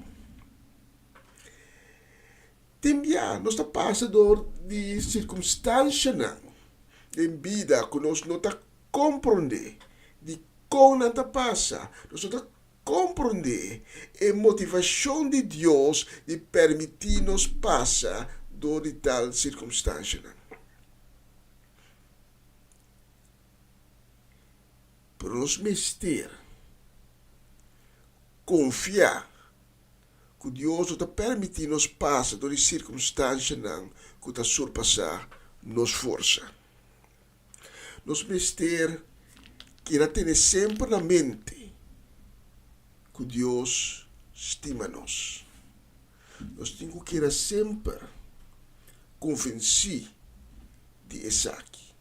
Tin bia nos ta pasa dor di sirkunstanshanan den bida ku nos no ta komprondé di Kon nan ta pasa? Nos no ta komprondé e motivashon di Dios di permití nos pasa dor di tal sirkumstanshanan. Pero nos mester konfia ku Dios no ta permití nos pasa dor di sirkumstanshanan ku ta surpasá nos forsa. Nos mester keda tene semper na mente ku Dios stima nos. Nos tin ku keda semper konvensí di esaki.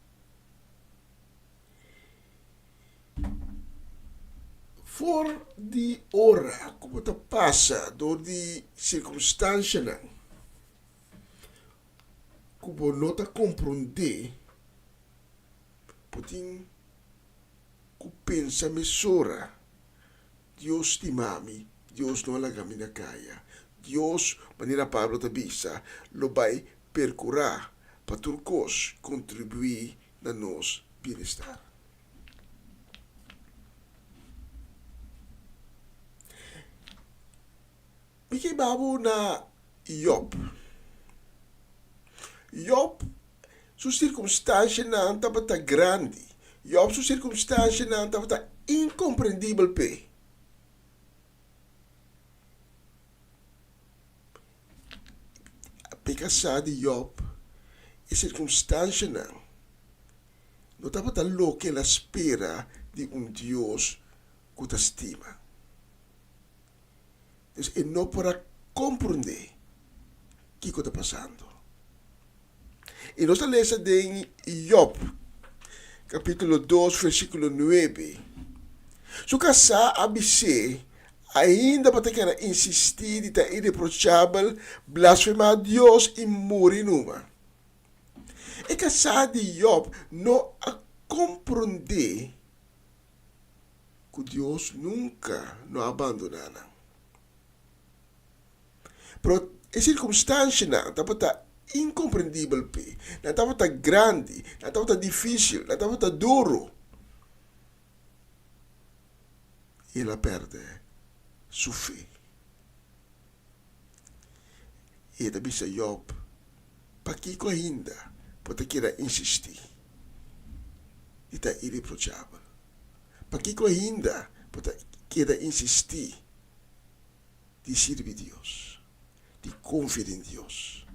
For di ora ku bo ta pasa dor di sirkunstanshanan ku bo no ta komprondé, bo tin ku pensa mesora, Dios stima mi, Dios no a laga mi na kaya. Dios, manera Pablo ta bisa, lo bai perkurá pa tur kos kontribuí na nos bienestar. Mi ke hiba bo na Job. Job su sirkumstanshanan tabata grandi. Job su sirkumstanshanan tabata inkomprendibel p'e. P'e kasá di Job, e sirkumstanshanan no tabata loke el a spera di un Dios ku ta stima. Dus e no por a komprondé kiko ta pasando. I nos ta lesa den Job, kapítulo dos, versíkulo nuebe, Su kasá a bis'é, Ainda bo ta keda insistí di ta ireprochabel, blasfemá Dios i muri numa. E kasá di Job no a komprondé ku Dios nunka no a bandoná nan. Pero e sirkunstanshanan tabata inkomprendibel p'e, nan tabata grandi, nan tabata difísil, nan tabata duru. I el a pèrdè su fe. I e ta bisa Jòb, Pakiko ainda bo ta keda insistí di ta ireprochabel? Pakiko ainda bo ta keda insistí di sirbi Dios, di konfia den Dios?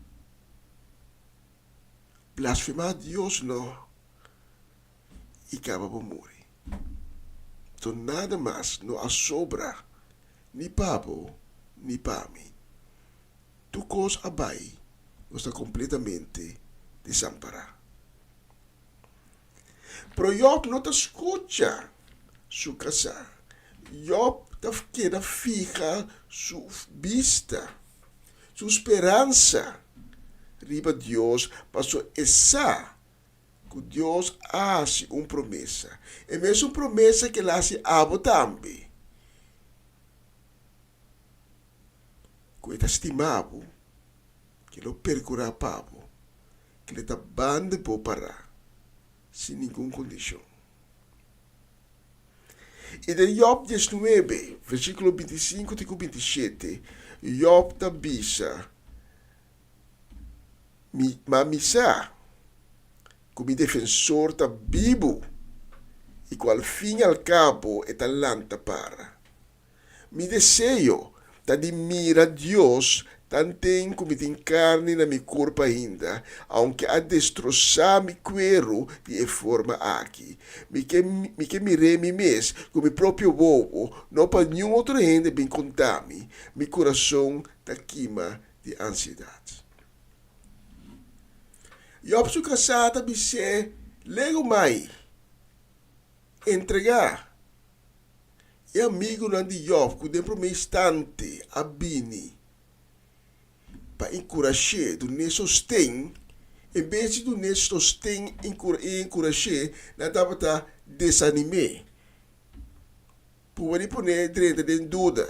Blasfemá Dios no i kaba bo muri. Anto nada mas no a sobra ni pa bo ni pa mi. Tur kos a bai, nos ta kompletamente desampará. Pero Jòb no ta skucha su kasá. Jòb ta keda fiha su bista, su speransa riba Dios, pasobra e sa ku Dios a hasi un promesa. E mesun promesa ku el a hasi abo tambe, ku e ta stima bo, ku e lo perkurá pa bo, ku e ta banda bo pará sin ningun kondishon. I den Jòb diesnuebe, versíkulo bintisinku te ku bintishete, Jòb ta bisa, Mi, ma mi sa ku mi defensor ta bibu i ku al fin i al kabo e ta lanta para. Mi deseo ta di mira Dios tanten ku mi tin karni na mi kurpa ainda, aunke a destrosá mi kueru di e forma aki. Mi ke, mi ke mir'é mi mes ku mi propio wowo, no pa niun otro hende bin konta mi. Mi kurason ta kima di ansiedat. Job su kasá ta bis'é, Lego mai, entregá. E amigunan di Job ku den promé instante a bini pa enkurash'é, dun'é sosten, en bes di dun'é sosten i enkurash'é, nan tabata desanim'é. Purba di pon'é drenta den duda.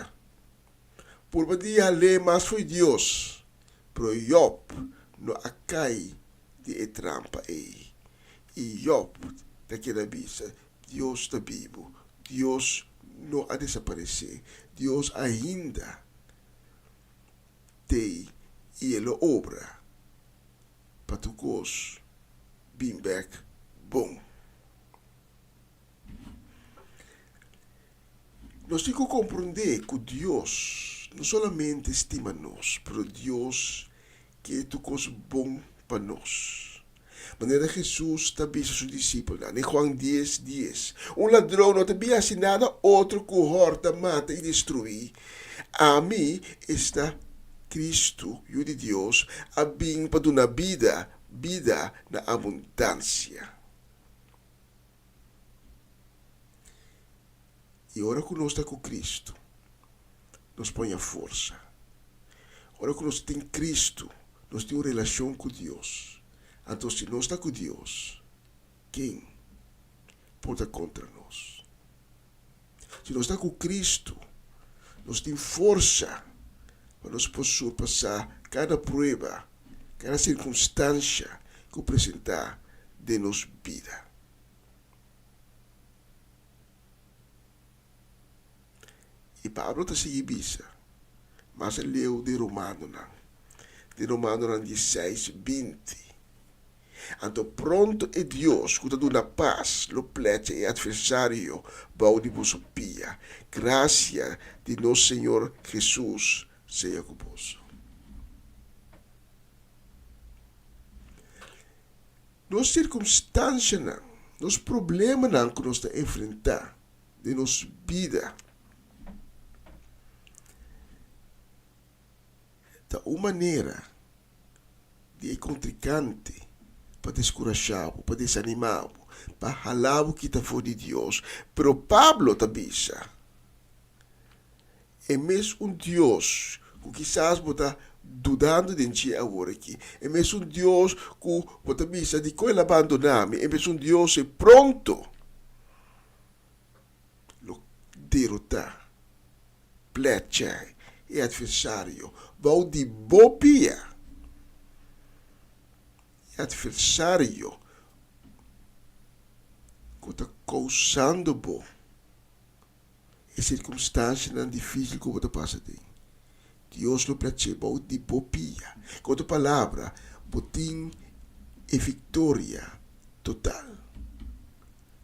Purba di hal'é mas fo'i Dios. Pero Job no a kai den e trampa ei. I Job ta keda bisa, Dios ta bibu. Dios no a desaparesé. Dios ainda t'ei i e lo obra pa tur kos bin bèk bon. Nos tin ku komprondé ku Dios no solamente stima nos, pero Dios ke tur kos bon pa nos. Manera Hesus ta bisa su disipelnan den Juan dies, dies, Un ladron no ta bin hasi nada otro ku hòrta, mata i destruí. Ami, esta Kristu, Yu di Dios, a bin pa duna bida, bida na abundansia. I ora ku nos ta ku Kristu, nos por haña forsa. Ora ku nos tin Kristu, nos tin un relashon ku Dios. Anto si nos ta ku Dios, ken por ta kontra nos? Si nos ta ku Kristu, nos tin forsa pa nos por surpasá kada prueba, kada sirkunstansha ku presentá den nos bida. I Pablo ta sigui bisa. Mas aleu den Romanonan, den Romanonan dieseis, 20. Anto pronto e Dios ku ta duna pas lo plecha e atversario bou di boso pia. Grasia di nos Señor Hesus sea ku boso. Nos sirkunstansianan, nos problemanan ku nos ta enfrentá den nos bida ta un manera di e kontrinkante pa deskurashá bo, pa desanimá bo, pa halá bo kita for di Dios. Pero Pablo ta bisa, E mes un Dios ku kisas bo ta dudando den dje awor aki, e mes un Dios ku bo ta bisa dikon el a bandoná mi, e mes un Dios e pronto lo derotá, plèchè e atversario bou di bo pia. E atversario ku ta kousando bo e sirkunstansianan difísil ku bo ta pasa den. Dios lo plèchè bou di bo pia. Ku otro palabra, bo tin e viktoria total.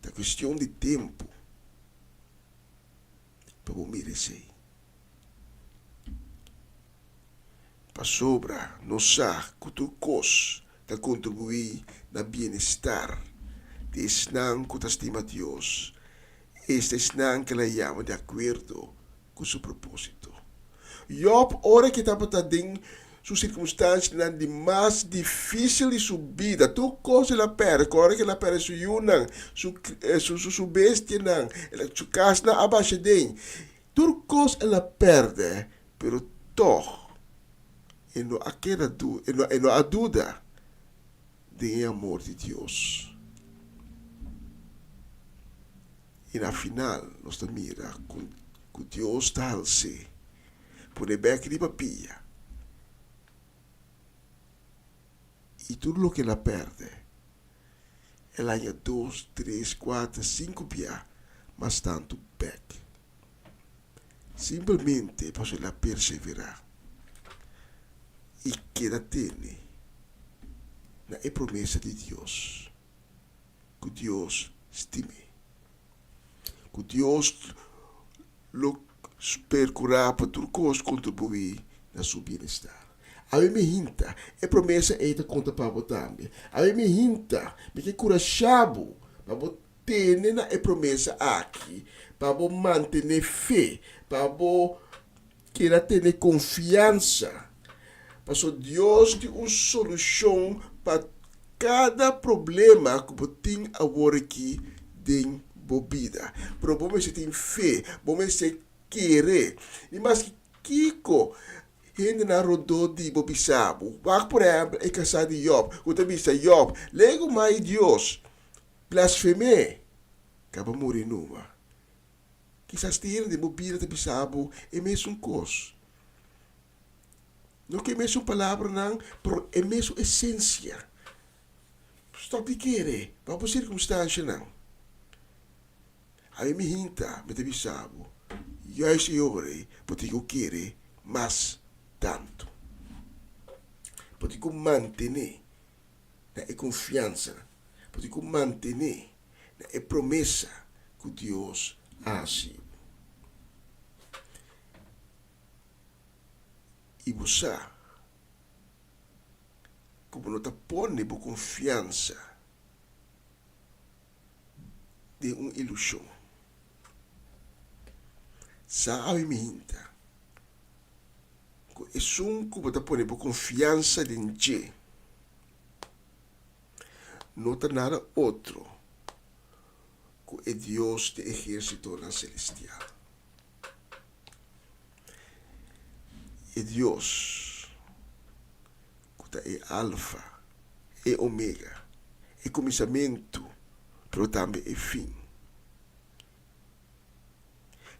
Ta kuestion di tempu pa bo mira esei. Pasobra nos sa ku tur kos ta kontribuí na bienestar di esnan ku ta stima Dios, esta esnan ku el a yama di akuerdo ku su propósito. Yòb, ora ku e tabata den su sirkunstansianan di mas difísil di su bida, tur kos el a pèrdè, kòrda ku el a pèrdè su yunan, su su bestianan, su kasnan a basha den, tur kos el a pèrdè, pero tòg e no a keda e no a duda den e amor di Dios. I na final nos ta mira ku Dios ta hals'é, pone bèk riba pia, i tur loke el a pèrdè, el haña dos, tres, kuater, sinku bia mas tantu bèk. Simpelmente pasobra el a perseverá i keda tene na e promesa di Dios. Ku Dios stim'é. Ku Dios lo perkurá pa tur kos kontribuí na su bienestar. Awe mi hinta, e promesa ei ta konta pa bo tambe. Awe mi hinta, mi ke kurashá bo pa bo tene na e promesa aki, pa bo mantené fe, pa bo keda tene konfiansa. Pasobra Dios tin un solushon pa kada problema ku bo tin awor aki den bo bida. Pero bo mester tin fe, bo mester kere. I maske kiko hendenan rondó di bo bisa bo. Wak por ehèmpel e kasá di Yòb ku ta bisa Yòb, Lei ku mai Dios blasfem'é, kaba muri numa. Kisas tin hende den bo bida ta bisa bo e mesun kos. No ku e mesun palabranan, pero e mesun esensia. Stòp di kere pa bo sirkunstanshanan. Ami mi hinta, mi ta bisa bo, juist e ora ei bo tin ku kere mas tantu. Bo tin ku mantené na e konfiansa, bo tin ku mantené na e promesa ku Dios a hasi bo. I bo sa ku bo no ta pone bo konfiansa den un ilushon. Sa awe mi hinta ku esun ku bo ta pone bo konfiansa den dje no ta nada otro ku e Dios di ehérsitonan selestial. E Dios ku ta e Alfa, e Omega, e kuminsamentu, pero tambe e fin.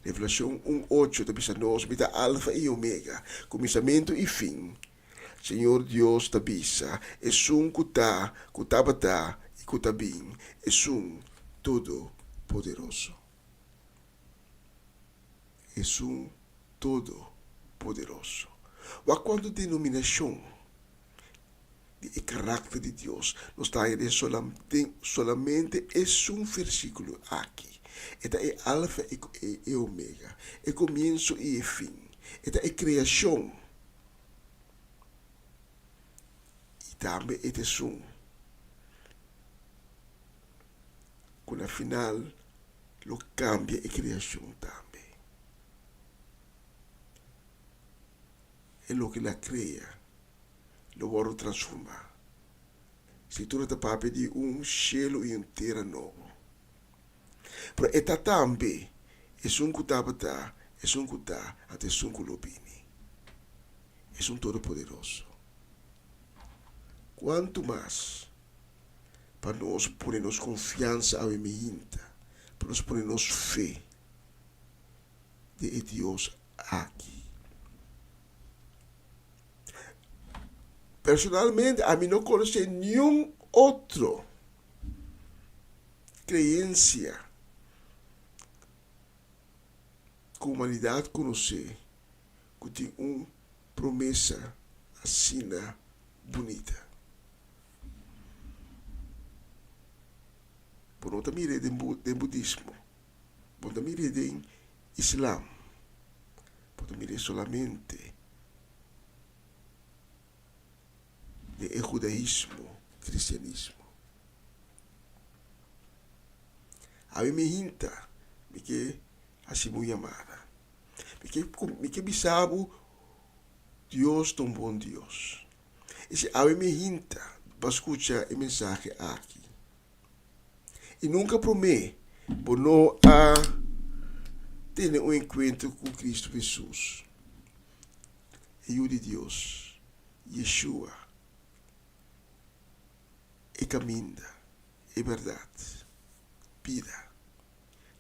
Revelashon un ocho ta bisa nos, Mi ta Alfa i Omega, kuminsamentu i fin. Señor Dios ta bisa, Esun ku ta, ku tabata i ku ta bin, Esun Todopoderoso. Esun Todo. Todopoderoso. Wak kuantu denominashon di e karakter di Dios nos ta haña den solamente esun versíkulo aki. E ta e Alfa i e Omega, e komienso i e fin. E ta e kreashon i tambe e ta esun ku na final lo kambia e kreashon tambe. E loke el a krea lo wòrdu transformá. Skritura ta papia di un shelu i un tera nobo. Pero e ta tambe esun ku tabata, esun ku ta, anto esun ku lo bini. Esun Todopoderoso. Kuantu mas pa nos pone nos konfiansa awe mihinta, pa nos pone nos fe den e Dios aki. Personalmente ami no konosé niun otro kreensia ku humanidat konosé ku tin un promesa asina bunita. Bo no ta mir'é den budismo, bo no ta mir'é den islam, bo ta mir'é solamente den e hudaismo, kristianismo. Ami mi hinta, mi ke hasi bo un yamada. Mi ke mi ke bisa bo Dios ta un bon Dios. I si awe mi hinta pa skucha e mensahe aki i nunka promé bo no a tene un enkuentro ku Kristu Hesus, e Yu di Dios, Yeshua, e kaminda, e bèrdat, bida.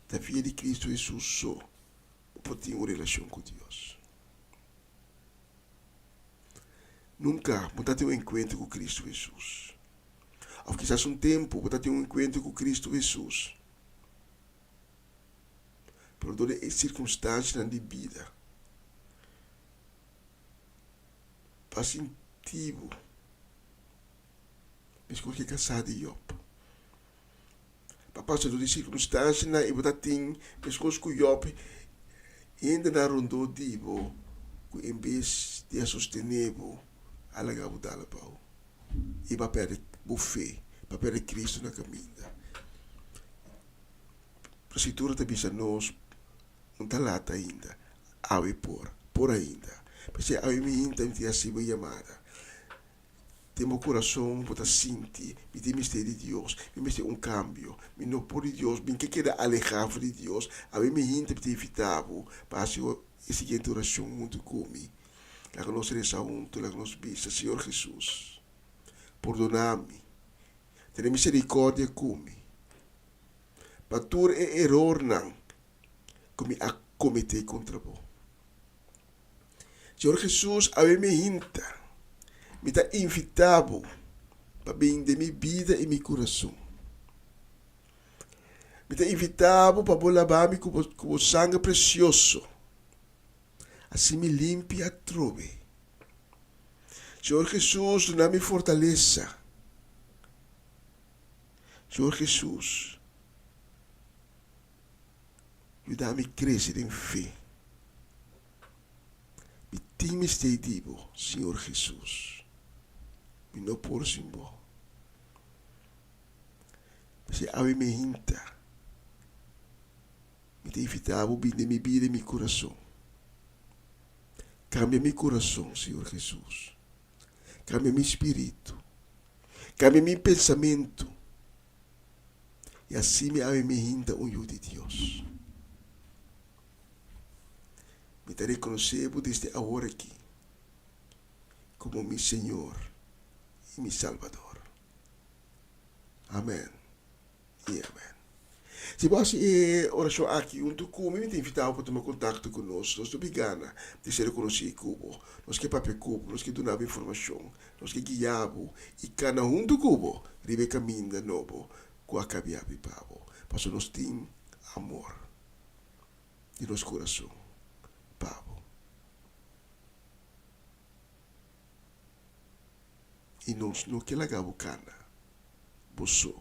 Ta via di Kristu Hesus so bo por tin un relashon ku Dios. Nunka bo ta tin un enkuentro ku Kristu Hesus. Òf kisas un tempu bo ta tin un enkuentro ku Kristu Hesus, pero dor di e sirkunstansianan di bida, bo a sinti bo meskos ku e kasá di Yòb. Bo a pasa dor di sirkunstansianan i bo ta tin meskos ku Yòb, hendenan rondó di bo ku en bes di a sostené bo, a laga bo dal abou i bo a pèrdè bo fe, bo a pèrdè Kristu na kaminda. Pero Skritura ta bisa nos, no ta lat ainda, awe por, por ainda. P'esei awe mi hinta mi tin hasi bo yamada. Den bo kurason bo ta sinti, Mi tin mester di Dios, mi mester un kambio, mi no por di Dios, mi ke keda alehá for di Dios. Awe mi hinta mi ta invitá bo pa hasi e siguiente orashon huntu ku mi. Laga nos resa huntu, laga nos bisa, Señor Hesus, pordoná mi, tene miserikòrdia ku mi pa tur e erornan ku mi a kometé kontra bo. Señor Hesus, awe mi hinta, mi ta invitá bo pa bin den mi bida i mi kurason. Mi ta invitá bo pa bo labá mi ku bo sanger presioso, asi mi limpi atrobe. Señor Hesus, duna mi fortalesa. Señor Hesus, Yuda mi krese den fe. Mi tin mester di bo, Señor Jesus. Mi no por sin bo. P'esei awe mi hinta, mi ta invitá bo bin den mi bida i mi kurason. Kambia mi kurason, Señor Jesus. Kambia mi spiritu. Kambia mi pensamentu. I así mi awe mi hinta un yu di Dios. Mi ta rekonosé bo desde awor aki komo mi Señor i mi Salbador. Amèn i amèn. Si bo hasi e orashon aki huntu ku mi, mi ta invitá bo pa tuma kontakto ku nos. Nos ta hopi gana di ser rekonosí ku bo. Nos ke papia ku bo, nos ke duna bo informashon, nos ke guia bo i kana huntu ku bo riba e kaminda nobo ku a kabia habri pa bo. Pasobra nos tin amor di nos kurason pa bo. I nos no ke laga bo kana bo so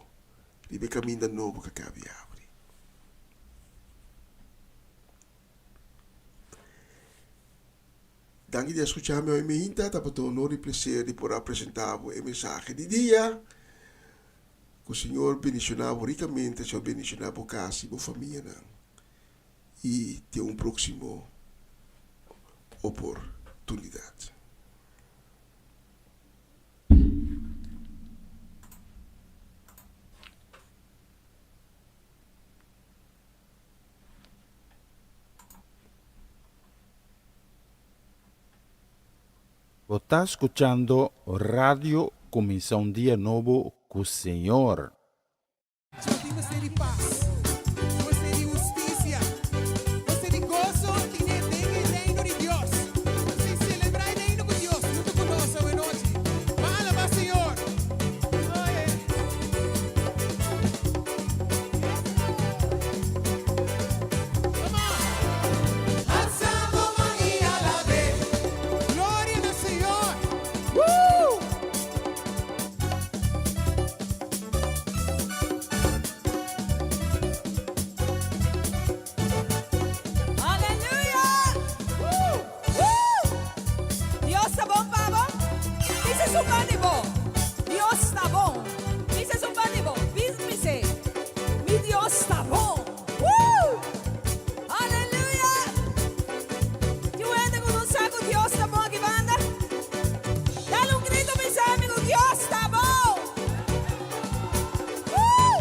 riba e kaminda nobo ku a kaba di abri. Danki di a skucha mi hoy meinta, tabata un honor i plaser di por a presenta bo e mensahe di dia. Ku Señor bendiciona bo ricamente, Señor bendiciona bo cas i bo famianan. I te un proximo oportunidad. Bo ta skuchando Radio Kuminsá un Dia Nobo ku Señor. Bo tin mester di pas, bo mester di hustisia, bo mester di goso tine den e Reino di Dios. Si selebrá e Reino ku Dios huntu ku nos awenochi, ban alabá Señor. Oye. Come on. Alsa bo man i alab'é. Gloria na Señor. Woo! Aleluya! Woo! Woo! Dios ta bon pa bo? Bisa su pan di bo, Dios ta bon. Bisa su pan di bo, Bis'e, Mi Dios ta bon. Woo! Aleluya! Tin un hende ku no sa ku Dios ta bon aki banda? Dale un grito bisa mi ku Dios ta bon! Woo!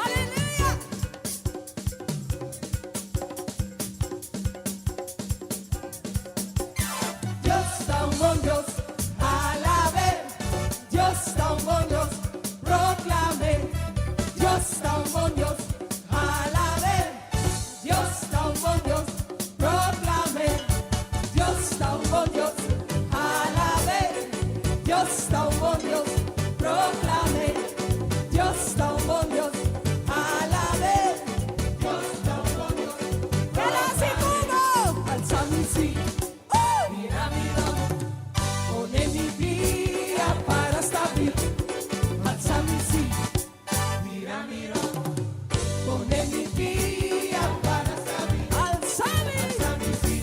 Aleluya! Dios ta un bon Dios, alab'é. Dios ta un bon Dios, proclam'é. Dios ta un bon Dios, alab'é. Dios ta un bon Dios, proclam'é. Dios ta un bon Dios, alab'é. Dios ta un bon Dios, proclam'é. Dios ta un bon Dios, alab'é. Dios ta un bon Dios, proclam'é. Alsa mi sí, mira mi don, pone mi pia para stabil. Alsa mi sí, mira mi don, pone mi pia para stabil. Alsa mi, Alsa mi sí,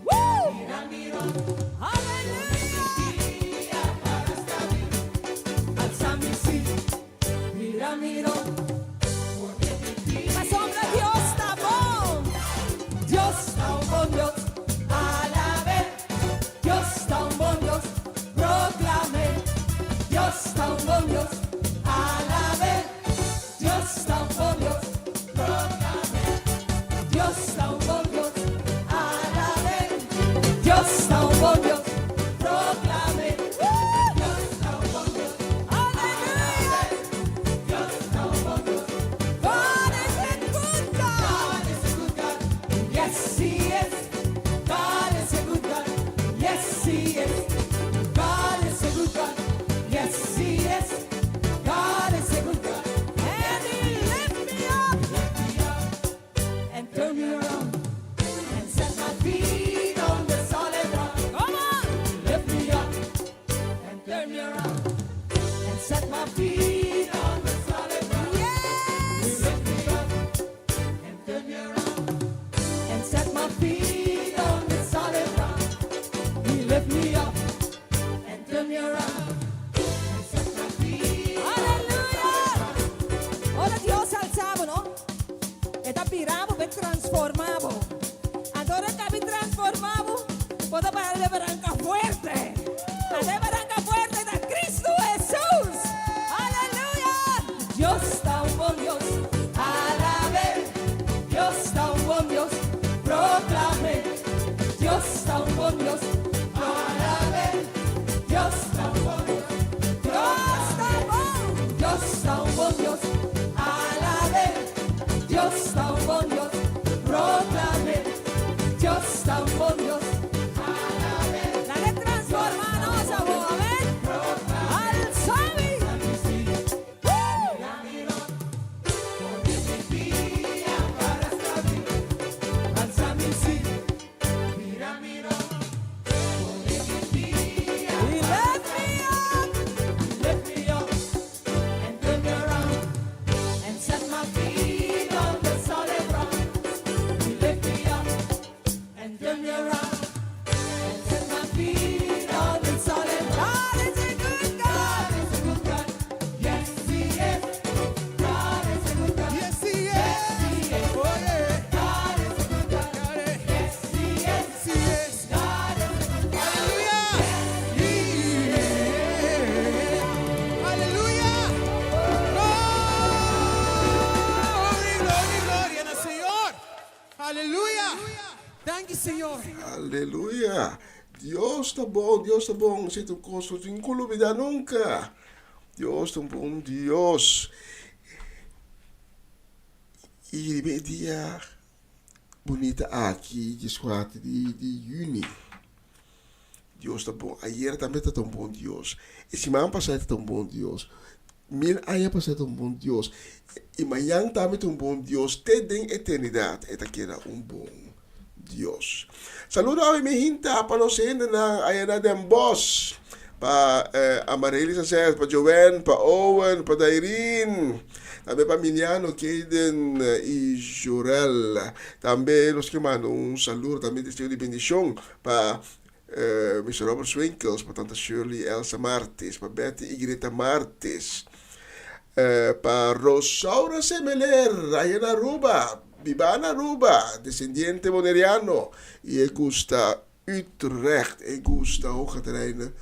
Woo! mira mi don, Aleluya! pia para stabil. Alsa mi sí, mira mi don, pone mi pia. Pasobra Dios ta bon. Dios ta un bon Dios, alab'é. Dios ta un bon Dios, proclam'é. Dios ta un bon Dios, alab'é. Dios ta un bon Dios, proclam'é. Dios ta un bon Dios, alab'é. Dios ta un bon Dios, proclam'é. Dios ta un bon Dios, Aleluya! Dios ta un bon Dios. God is a good God. God is a good God. Yes, He is. God is a good God. Yes, He is. God is a good God. Yes, He is. God is a good God. And He lift me up. Lift me up and turn me around and set my feet on the solid rock. Come on. Lift me up and turn me around and set my feet on the solid rock. Yes. Lift me up and turn me around and set my feet on the solid rock. He lift me up and turn me around and set my feet. Aleluya! Ora Dios alsa bo, no? E ta bira bo, ta transformá bo. Awor ku e transformá bo, bo ta para di baranka fuerte. E baranka fuerte ta Kristu Hesus. Aleluya! Dios ta un bon Dios, alab'é. Dios ta un bon Dios, proclam'é. Dios ta un bon Dios, alab'é. Dios ta un bon Dios, Dios ta bon. Dios ta un bon Dios, alab'é. Dios ta un bon Dios, proclam'é. Dios ta un bon Dios, alab'é. Dale transforma nos, amén. Alsa mi. Woo! Alsa mi sí, mira mi He lift me Señor. Aleluya! Dios ta bon, Dios ta bon. Esei ta un kos ku no tin ku lubidá nunka. Dios ta un bon Dios. I riba e dia bunita aki, dieskuater di di yüni, Dios ta bon. Ayer tambe ta ta un bon Dios. E siman pasá ta ta un bon Dios. Mil aña pasá ta un bon Dios. I mañan tambe ta un bon Dios. Te den eternidat e ta keda un bon Dios. Saludo awe mi hinta pa nos hendenan aya na Den Bosch. Pa Amarelys Azet, pa Joanne, pa Owen, pa Dairin. Tambe pa Miliano, Kayden i Jorel. Tambe nos ke manda un saludo tambe deseo di bendishon pa Mister Robert Swinkels, pa tanta Shirley Elsa Martis, pa Betty i Greta Martis, pa Rosaura Semeler aya na Aruba, biba na Aruba, desendiente boneriano i e gusta Utrecht, e gusta Hoge Terreinen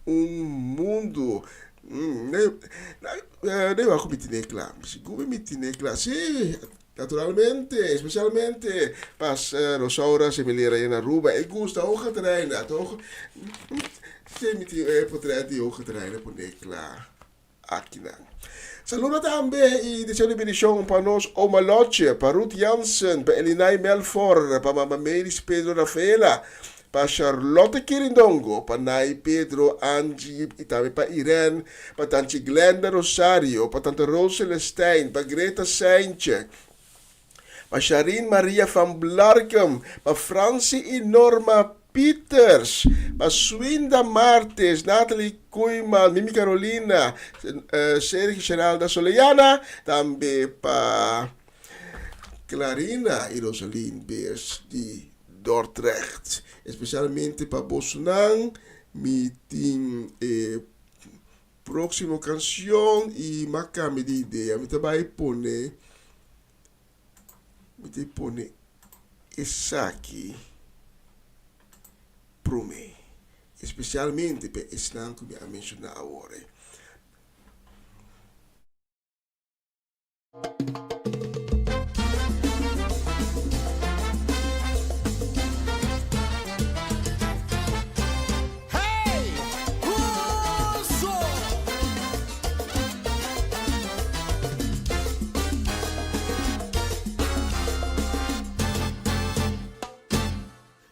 un mundu. Ne wak ku mi tine kla, sigur mi tine kla, si. Naturalmente, especialmente pa Rosaura Semilera en Aruba. E gusta Hoge Terreinen. Ata Hoge, si mi tin e potret di Hoge Terreinen pone kla akinan. Saludo tambe y deseo di bendicion pa nos Oma Lotje, pa Ruth Jansen, pa Elinay Melfor, pa Mama Melis Pedro Rafaela, pa Charlotte Kirindongo, pa Nay Pedro, Angie y tambe pa Irene, pa Tanchi Glenda Rosario, pa Tante Rose Celestijn, pa Greta Seintje, pa Sharine Maria van Blarkum, pa Francie y Norma Pieters, pa Swinda Martes, Natalie Koeiman, Mimi Carolina, Sergio Geralda Soleana, tambe pa Clarina y Rosaline Beers di Dordrecht. Especialmente pa bosonan mi tin e próximo canción y m'a cambia di idea. Mi ta bai pone, mi ta pone esaki prome. Especialmente pa esnan cu mi a menciona awor.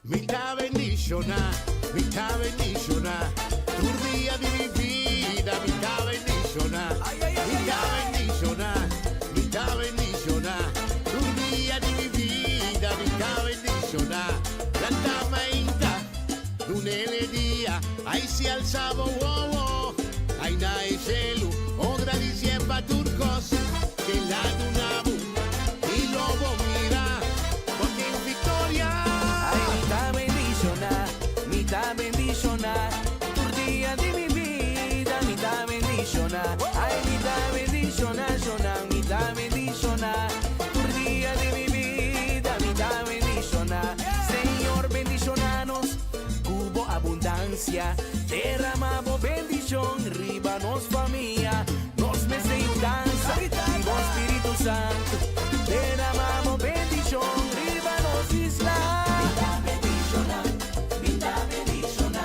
Mi ta bendiciona, mi ta bendiciona, tur dia di mi bida mi ta bendiciona. Mi ta bendiciona, mi ta bendiciona, tur dia di mi bida mi ta bendiciona. Lanta mainta, dunele dia, ai si alsa bo wowo, ai na e shelu, o gradicié pa tur cos ke la duna bo. Y lo bo mira bo tin victoria. Ay mi ta bendiciona, mi ta bendiciona, tur dia di mi bida mi ta bendiciona. Ay mi ta bendiciona, shona, mi ta bendiciona, tur dia di mi bida mi ta bendiciona. Señor bendiciona nos cu bo abundancia, derama bo bendicion riba nos famia. Nos mester yudansa di bo Spiritu Santu, derama bo bendishon riba nos isla. Mi ta bendishoná, mi ta bendishoná,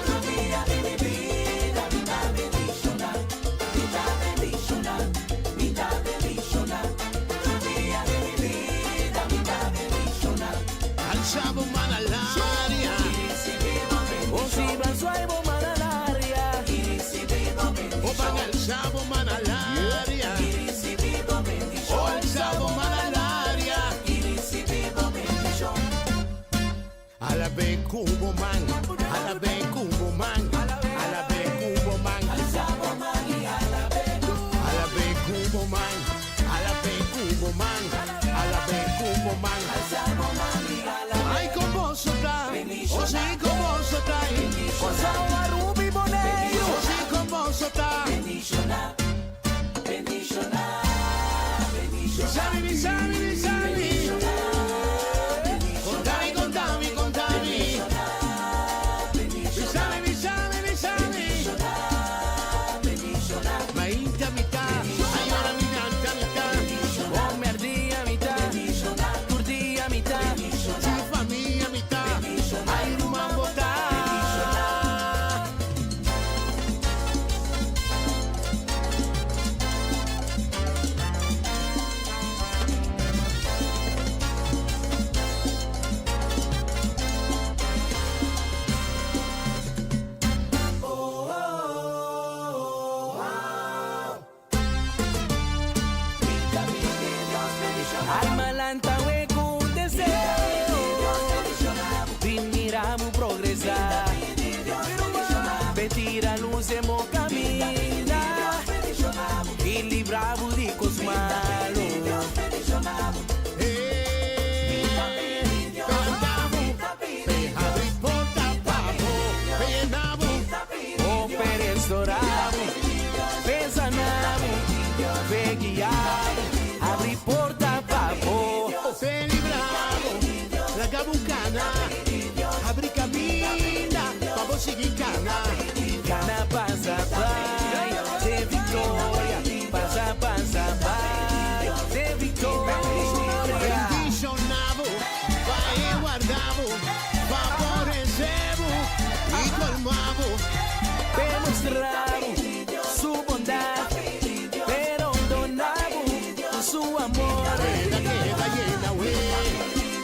tur dia di mi bida mi ta bendishoná. Mi ta bendishoná, mi ta bendishoná, tur dia di mi bida mi ta bendishoná. Alsa bo man al aria. O si ban suai bo man al aria. O ban alsa bo man al aria. O alsa bo man al aria. Alab'é ku bo man, alab'é ku bo man, alab'é ku bo man. Alab'é ku bo man, alab'é ku bo man, alab'é ku bo man. Ai kon boso ta, o si kon boso ta. Kòrsou, Aruba i Boneiru. O si kon boso ta. Bendishoná, bendishoná, bendishoná. Bisami, bisami, bisami. Kontami, kontami, kontami. Bisami, bisami. Tira lus den bo kaminda i libra bo di kos malu. O p'e restorá bo, p'e saná bo, p'e guiá bo, abri porta pa bo. P'e libra bo, laga bo kana. Abri kaminda pa bo sigui kana. Kana pasa bai den viktoria, pasa pasa bai den viktoria. Bendishoná bo, pa e warda bo, favoresé bo i kolmá bo. P'e mustra bo su bondat, p'e rondoná bo ku su amor. Keda keda yena we,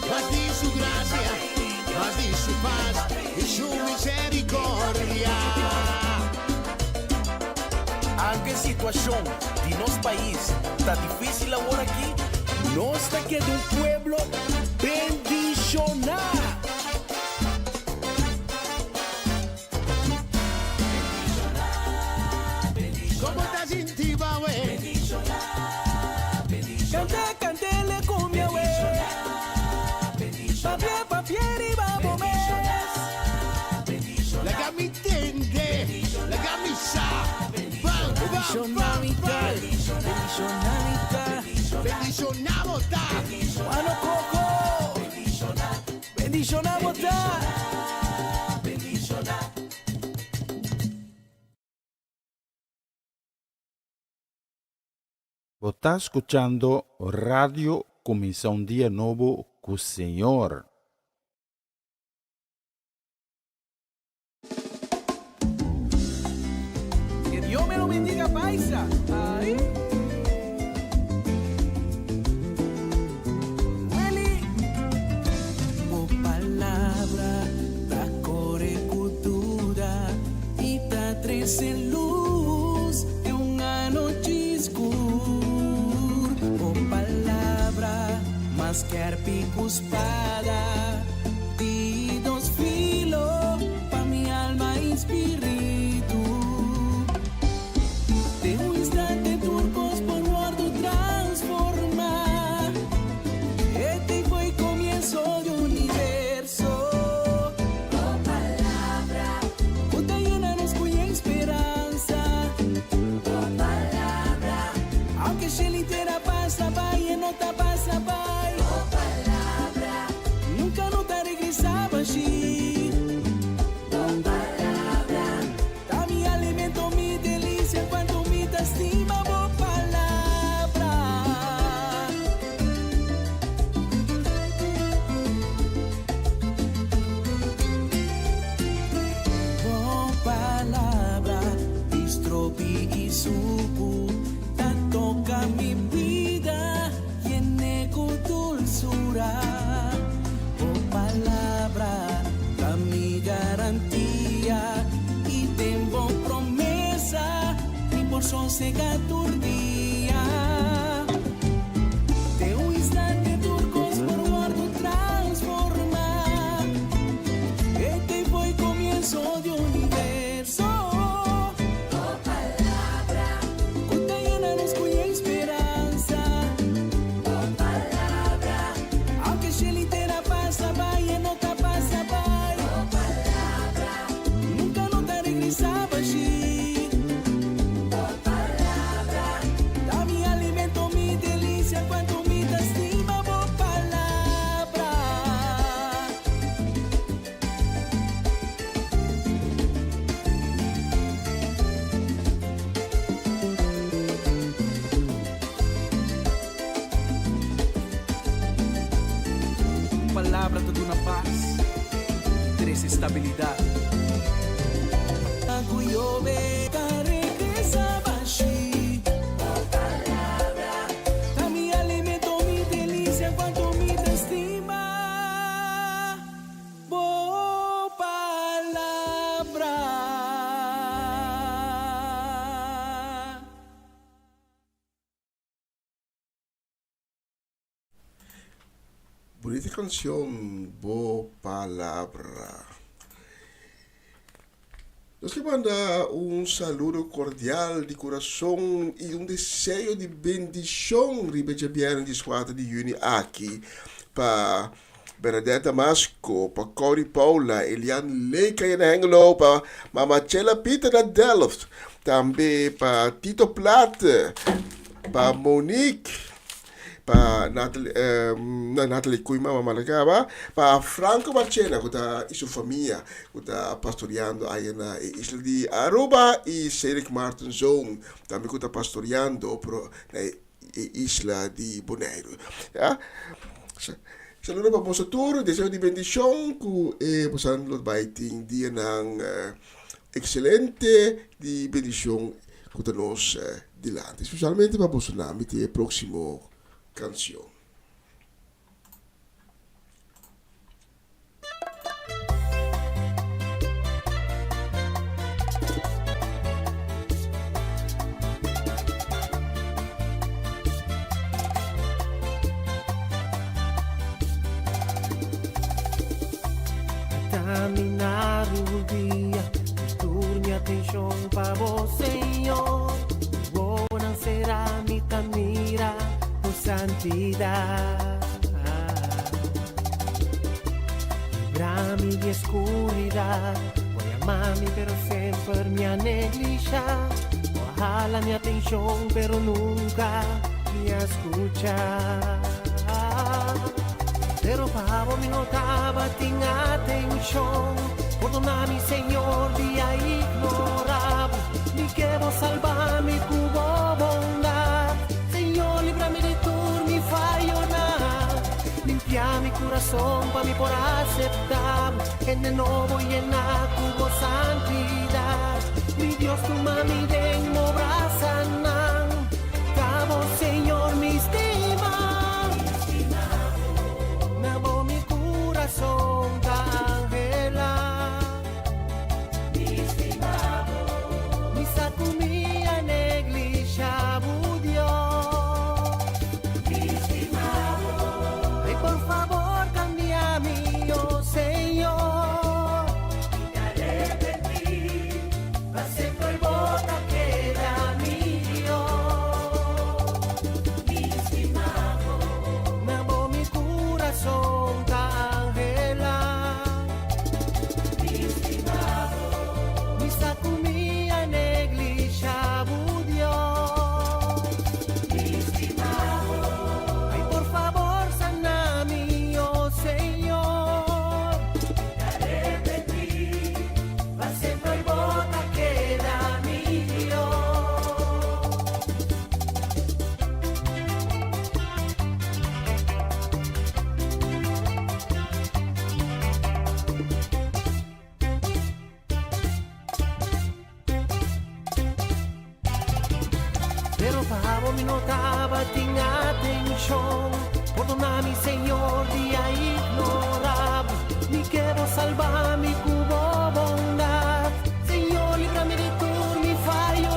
mas di su grasia, mas di su pas i su misericordia. Aunke situashon di nos pais ta difísil awor aki, nos ta keda un pueblo bendishoná. Como ta sinti bawe? Canta, cantele cumbia, we. Papia, papia, riba bo mes. Laga mi tende, laga mi sa. Bam, bam, bam, bam. Bendishoná mi ta. Bendishoná bo ta. Mano Coco. Bendishoná bo ta. Bo ta skuchando Radio Kuminsá un Dia Nobo ku Señor. Que Dios me lo bendiga, paisa. Ay. Willy. Bo palabra ta kore ku duda i ta trese lus den un anochi skur. Bo palabra mas skèrpi ku spada di dos filo pa mi alma i spiritu. Den un instante tur kos por wòrdu transformá. Este fue el comienzo de un universo. Bo palabra ku ta yena nos ku speransa. Bo palabra, aunke shelu i tera pasa bai, e no ta pasa bai. Bo palabra, nunka no ta regresá bashí. Bo palabra, ta mi alimento, mi delisia, kuantu mi ta stima bo palabra. Bo palabra, stropi i suku, ta toka mi bida, yen'é ku dulsura. Bo palabra, ta mi garantia, i den bo promesa, mi por sosegá tur dia. Den un instante tur kos por wòrdu transformá. Este fue el comienzo de un universo. Bo palabra, ku ta yena nos ku speransa. Bo palabra, aunke shelu i tera pasa bai, e no ta pasa bai. Bo palabra, nunka no ta regresá bashí. Bo palabra, ta mi alimento, mi delisia, kuantu mi ta stima bo palabra. Palabra ta duna pas i trese stabilidat. Ku yobe ta regresá bashí. Ta mi alimento, mi delisia, kuantu mi ta stima bo palabra. Bunita canción Bo Palabra. Nos ke manda un saludo kordial di kurason i un deseo di bendishon riba e djabièrnè dieskuater di yüni aki pa Bernadette Damasco, pa Corrie Paula, Elian Leika i na Hengelo, pa Mama Chela Pieter na Delft, tambe pa Tito Plat, pa Monique, pa Natalie, no Natalie Koeiman mama la caba, pa Franco Marchena cu ta y su famia cu ta pastoreando aya na e isla di Aruba y Cedric Martenzoon tambe cu ta pastoreando pero na e isla di Boneiru. Ya. Saludo pa boso tur, deseo di bendicion cu e boso lo bay tin dianan excelente di bendicion cu ta nos dilanti. Specialmente pa boso nan mi tin e proximo cancion. Santidad. Librami di oscuridad. Voy a mami, pero sempre mi a neglisha. Ojalá mi atención, pero nunca me escucha. Pero pavo mi notaba tin atención. Perdona mi Señor, dia ignoraba. Mi quiero salvar mi cubo bondad. Señor, líbrame de tur mi fallo Limpia mi corazón pa mi por aceptar. En de nuevo llena cubo santidad. Mi Dios, tu mami den obra sanan. Cabo, Señor, mi estima. Nabo mi corazón cangela. Mi sacumia neglisha Dios. Ay, por favor, cambia mi, oh Señor. Pa sempre bota queda mi Dios. Nabo mi corazón cangela. Mi sacumia neglisha Dios. Ay, por favor, sana mi, oh Señor. Pa sempre bota queda mi Dios. Pero pavo mi notaba tin atención. Perdona mi Señor, dia ignoraba. Mi quiero salvar mi cubo bondad. Señor, líbrame de tur mi fallo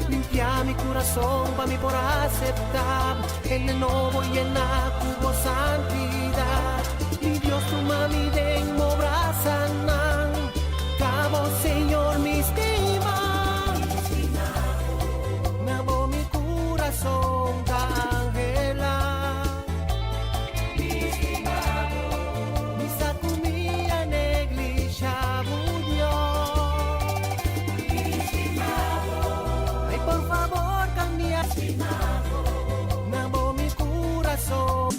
Limpia mi corazón pa mi por aceptar. En el nuevo llena cubo santidad. Mi Dios, tu mami den obra sanan. Cabo, Señor, mi estima. Nabo mi corazón cangela. Mi sacumia neglisha Dios. Ay, por favor, cambia. Nabo mi corazón.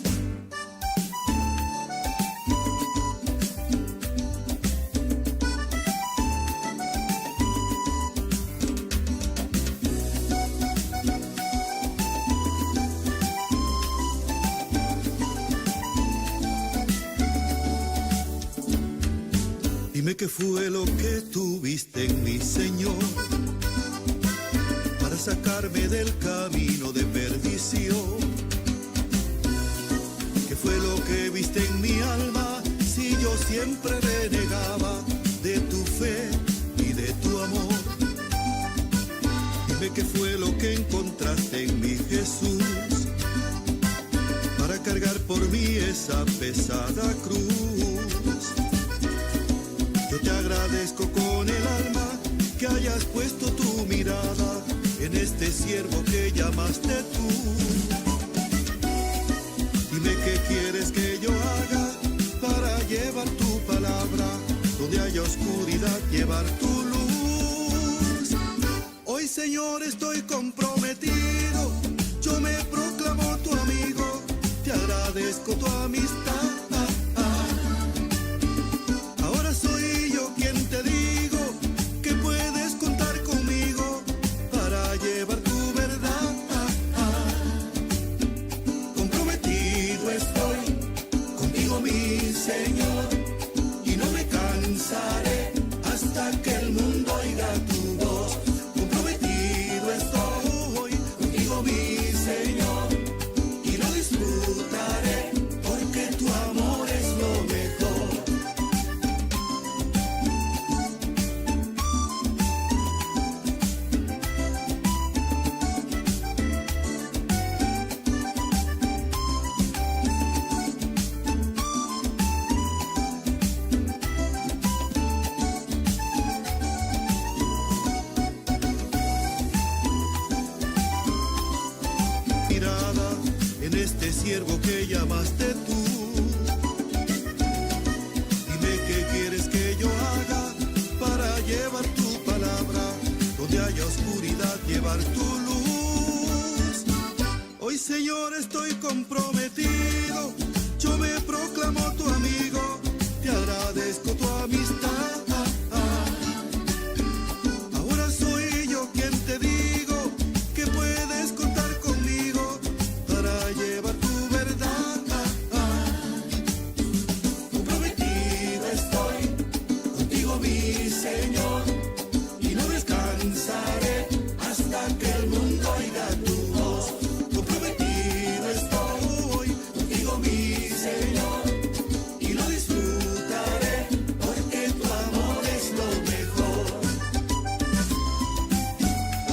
Dime qué fue lo que tuviste en mi Señor para sacarme del camino de perdición. ¿Qué fue lo que viste en mi alma si yo siempre renegaba de tu fe y de tu amor? Dime qué fue lo que encontraste en mi Jesús para cargar por mí esa pesada cruz. Yo te agradezco con con el alma que hayas puesto tu mirada en este siervo que llamaste tú. Dime qué quieres que yo haga para llevar tu palabra, donde haya oscuridad, llevar tu luz. Hoy, Señor, estoy comprometido, yo me proclamo tu amigo, te agradezco tu amistad. Ahora soy yo quien te digo que puedes contar conmigo para llevar tu verdad. Comprometido estoy contigo, mi Señor, y no me cansaré hasta que el mundo oiga tu voz. Comprometido estoy contigo, mi Señor, y lo disfrutaré porque tu amor es lo mejor. Mirada en este siervo que llamaste tú. Dime qué quieres que yo haga para llevar tu palabra, donde haya oscuridad, llevar tu luz. Hoy, Señor, estoy comprometido, yo me proclamo tu amigo, te agradezco tu amistad. Ahora soy yo quien te digo que puedes contar conmigo para llevar tu verdad. Comprometido estoy contigo, mi Señor, y no descansaré hasta que el mundo oiga tu voz. Comprometido estoy contigo, mi Señor, y lo disfrutaré porque tu amor es lo mejor.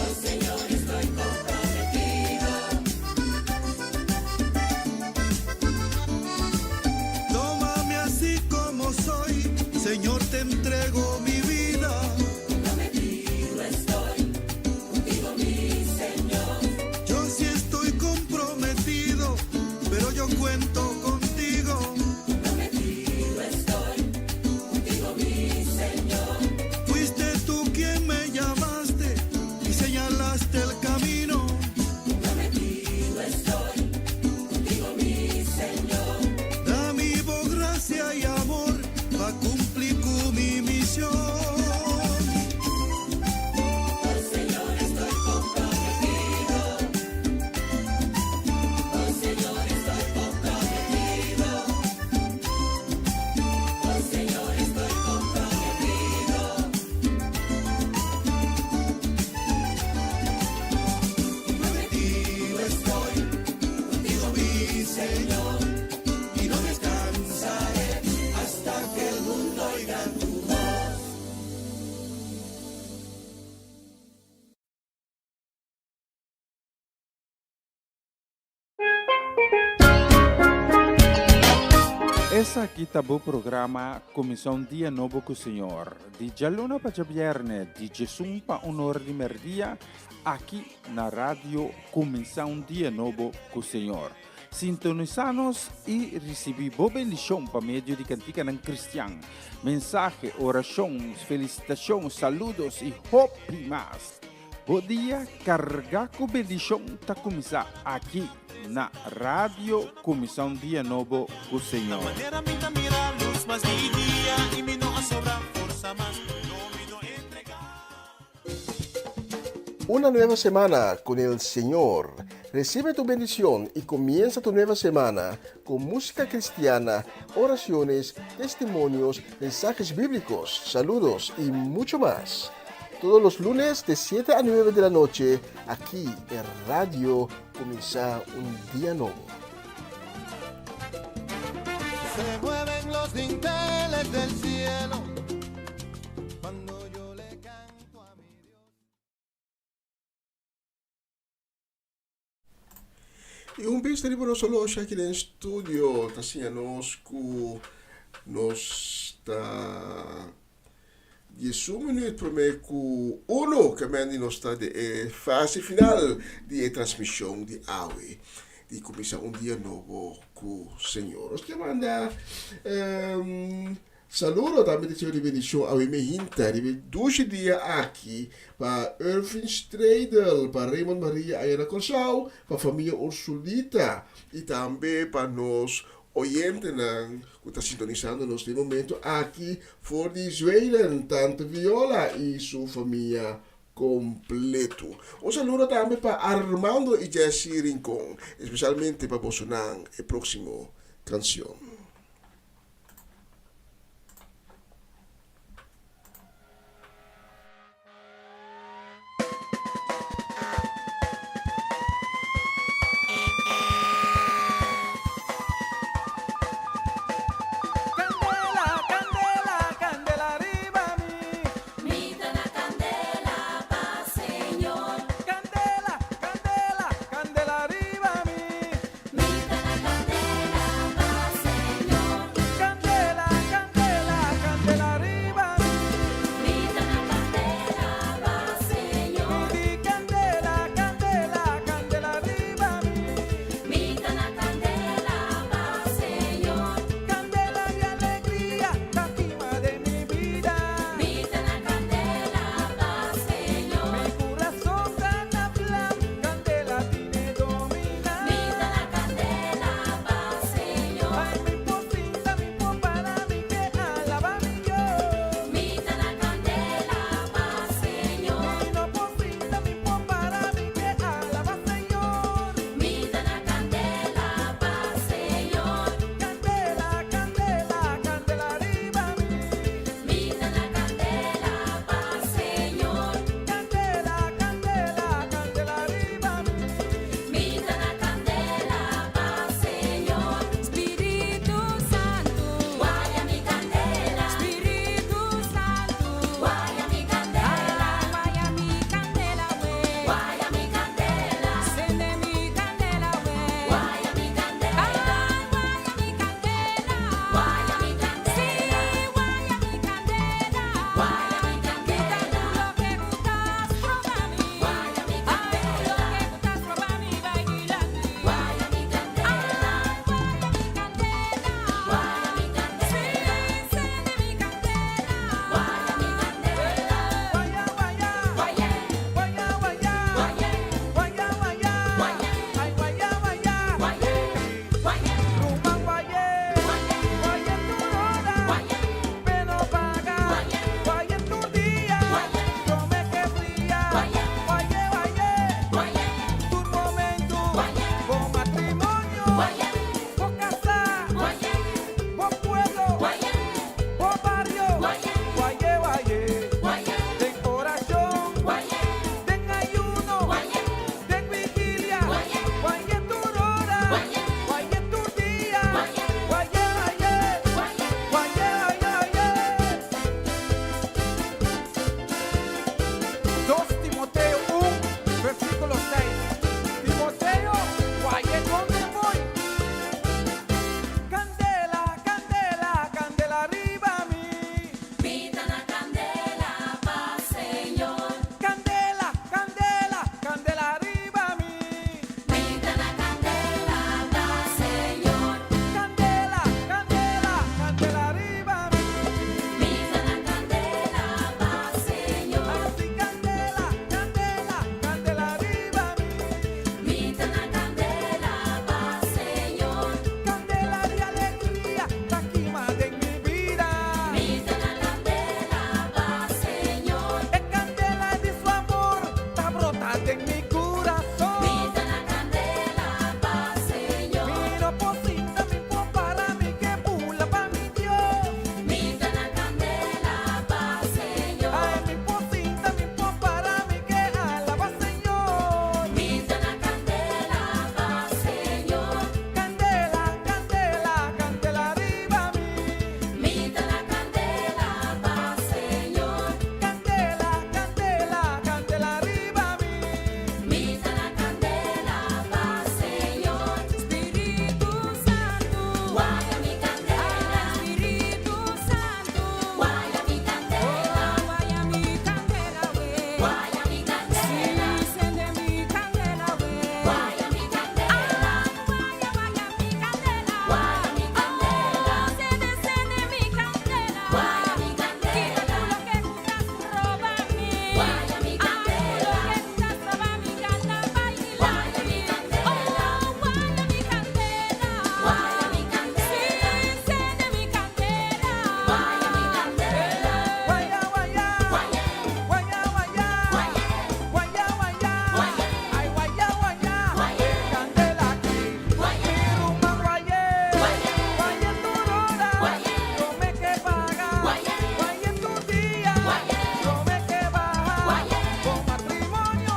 Oh Señor, estoy comprometido. Tómame así como soy, Señor, te entrego mi vida. Comprometido estoy contigo, mi Señor. Yo sí estoy comprometido, pero yo cuento contigo. Comprometido estoy contigo, mi Señor. Fuiste tú quien me llamaste y señalaste el camino. Comprometido estoy contigo, mi Señor. Da mi voz, gracia y amor pa cumplir con mi misión. Oh Señor, estoy comprometido. Oh Señor, estoy comprometido. Oh Señor, estoy comprometido. Comprometido estoy contigo, mi Señor, y no descansaré hasta que el mundo oiga tu voz. Esaki ta bo programa Kuminsá un Dia Nobo ku Señor, di djaluna pa djabièrnè di djesun pa un or di mèrdia, aki na Radio Kuminsá un Dia Nobo ku Señor. Sintonisá nos i risibí bo bendishon pa medio di kantikanan kristian, mensahe, orashon, felisitashon, saludos i hopi mas. Bo dia kargá ku bendishon ta kuminsá aki na Radio Kuminsá un Dia Nobo ku Señor. Una nueva semana con el Señor. Recibe tu bendición y comienza tu nueva semana con música cristiana, oraciones, testimonios, mensajes bíblicos, saludos y mucho más. Todos los lunes de 7 a 9 de la noche, aquí en Radio Comienza un Día Nuevo. Se mueven los dinteles del cielo cuando yo le canto a mi Dios. I un bes riba nos oloshi aki den studio ta siña nos ku nos ta. 11 minuut promé ku uno ke men di nos ta den e fase final di e transmishon di awe di kuminsá un dia nobo ku Señor. Nos ke manda saludo tambe deseo di bendishon awe mehinta riba e dushi dia aki pa Irvin Stradel, pa Raymond Maria aya na Kòrsou, pa famia Ursulita i tambe pa nos Oyentenan ku ta sintonisando nos den momento aki for di Zweden, Tante Viola i su famia kompleto. Un saludo tambe pa Armando i Jessy Rincon, espesialmente pa bosonan e próksimo kansion. Candela, candela, candela riba mi. Mi ta na candela pa Señor. Candela, candela, candela riba mi. Mi ta na candela pa Señor.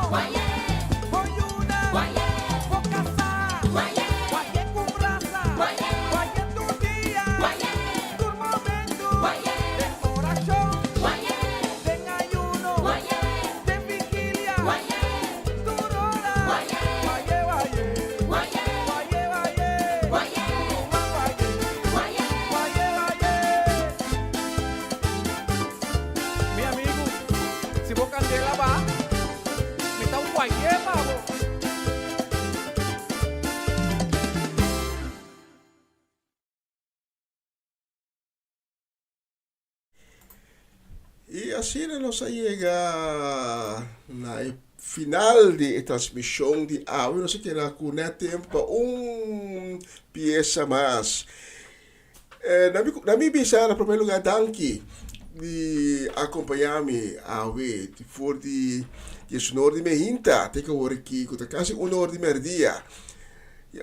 Bo yunan, bo kasá, way'é ku brasa, way'é tur dia, tur momentu, den orashon, den ayuno, den vigilia, tur ora, way'é, way'é, way'é, way'é, ruman way'é, way'é, way'é. Mi amigu, si bo kandela ba, mi ta way'é pa bo. I asina nos a yega na e final di e transmishon di awe. Nos a keda ku nèt tempu pa un piesa mas. Na mi na mi bisa na promé lugá danki di akompañá mi awe for di diesunor di mehinta te ku awor aki ku ta kasi unor di mèrdia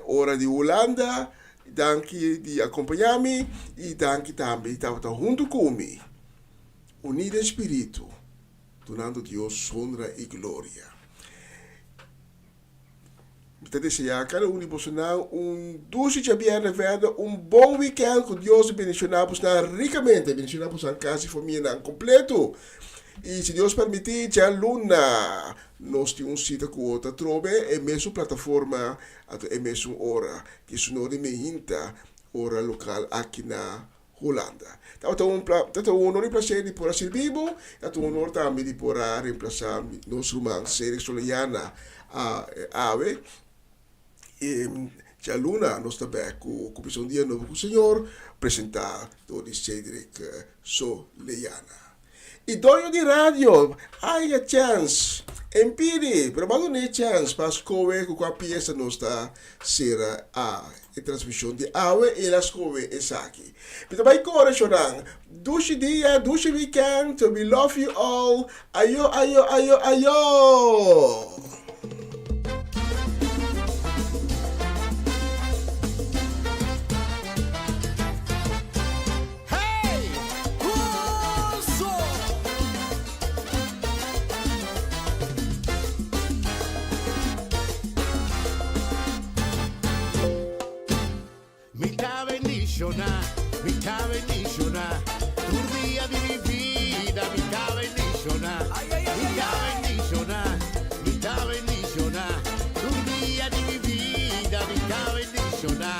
ora di Hulanda. Danki di akompañá mi i danki tambe di tabata huntu ku mi uní den spiritu dunando Dios honra i gloria. Mi ta deseá kada un di bosonan un dushi djabièrnè vèrdè, un bon wikènt, ku Dios bendishoná bosnan rikamente, bendishoná bosan kas i famianan kompletu. I si Dios permití, djaluna nos tin un sita ku otro atrobe, e mesun plataforma, anto e mesun ora, di sunor di mehinta, ora lokal aki na Hulanda. Tabata un tabata un honor i placer di por a sirbi bo, tabata un honor tambe di por a reemplasa nos ruman Cedric Soleyana awe. I djaluna nos ta bek ku Cuminsa un Dia Nobo ku Señor, presenta dor di Cedric Soleyana. I doño di radio a haña chèns, en pidi, pero bo a duna e chèns pa skohe ku kua piesa nos ta sera a e transmishon di awe i el a skohe esaki. Mi ta bai kore shornan. Dushi dia, dushi weekend, we love you all, ayo ayo ayo ayo! Hey! Gozo! Mi ta bendishoná, mi ta bendishoná, tur dia di mi bida mi ta bendishoná. Mi ta bendishoná, mi ta bendishoná, tur dia di mi bida mi ta bendishoná.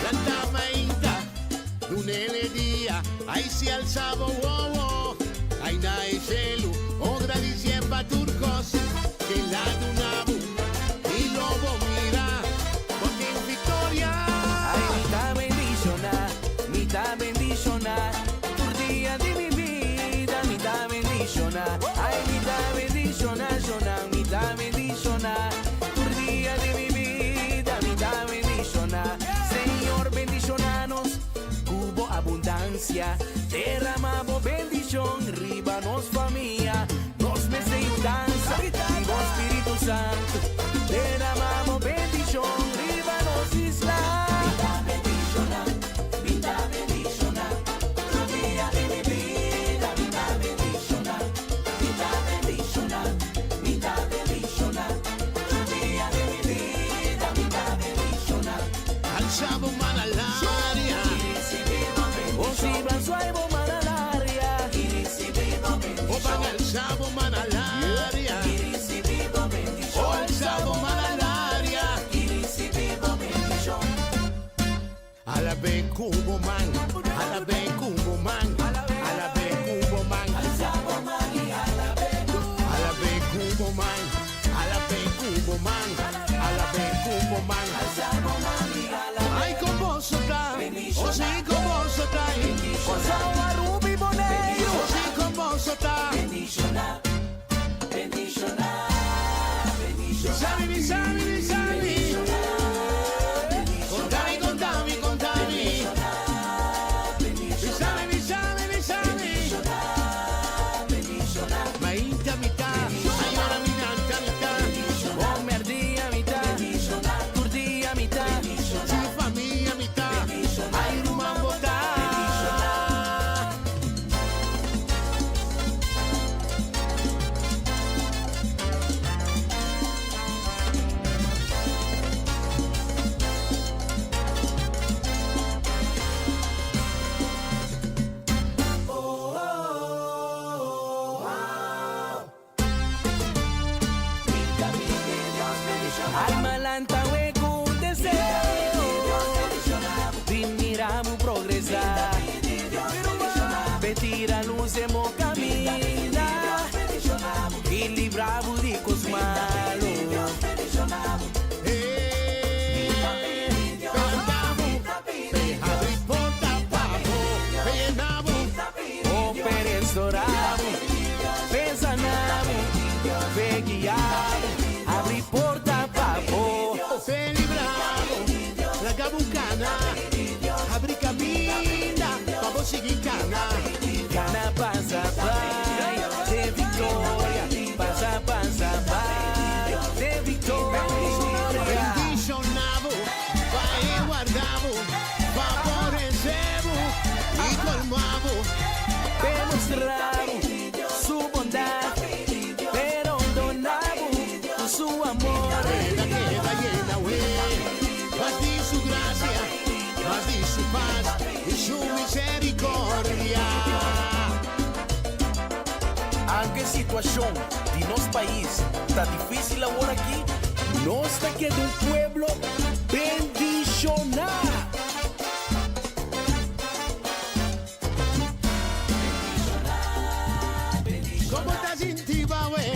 Lanta mainta. Dunele dia, ai si alsa bo wowo, ai na e shelu, o gradisié pa tur kos ke la duna bo, i lo bo mira bo tin viktoria. Ai mi ta bendishoná, mi ta bendishoná, tur dia di mi bida mi ta bendishoná. Ai mi ta bendishoná, shoná, mi ta bendishoná, tur dia di mi bida mi ta bendishoná. Señor bendiciona nos cu bo abundancia, derama bo bendicion riba nos famia. Nos mester yudansa di bo Spiritu Santo, derama bo bendicion riba nos isla. Mi ta bendiciona, mi ta bendiciona, tur dia di mi bida mi ta bendiciona, mi ta bendiciona, mi ta bendiciona, tur dia di mi bida mi ta bendiciona. Alza bo man al aria. O si ban suai bo man al aria. O ban alza bo man al aria. O alza bo man al aria. Alab'é ku bo man, alab'é ku bo man, alab'é ku bo man. Alab'é ku bo man, alab'é ku bo man, alab'é ku bo man. Ai kon boso ta, o si kon boso ta, Kòrsou, Aruba i Boneiru. O si kon boso ta. Sabi mi sabi mi sabi. Contami contami contami. Mi sabi mi sabi mi sabi. Mainta mitá, ayora mi nanta mitá. Bon mèrdia mitá, tur dia mitá. Su famia mitá, ay ruman bo ta. Alma lanta we ku deseo di mira bo progresá. Pe tira lus den bo kaminda i libra bo di kos malu. O pe restorá bo, pe saná bo, pe guiá bo, abri porta pa bo. Pe libra bo, laga bo kana, abri kaminda pa bo sigui kana. Kana pasa bai den viktoria, pasa pasa bai den viktoria. Bendishoná bo, pa e warda bo, favoresé bo i kolmá bo. P'e mustra bo su bondat, p'e rondoná bo ku su amor. Keda keda yena we, mas di su grasia, mas di su pas i su misericordia. Aunke situashon di nos pais ta difísil awor aki, nos ta keda un pueblo bendishoná. Komo ta sinti bawe?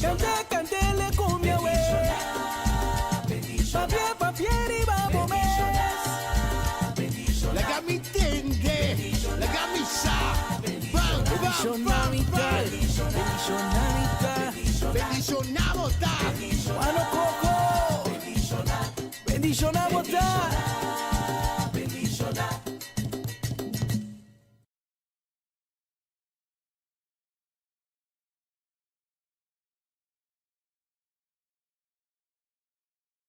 Kante kantele kumbia we. Papia papia riba bo mes. Laga mi tende, laga mi sa. Bam, bam, bam, bam. Bendishoná mi ta. Bendishoná bo ta. Mano Coco. Bendishoná bo ta.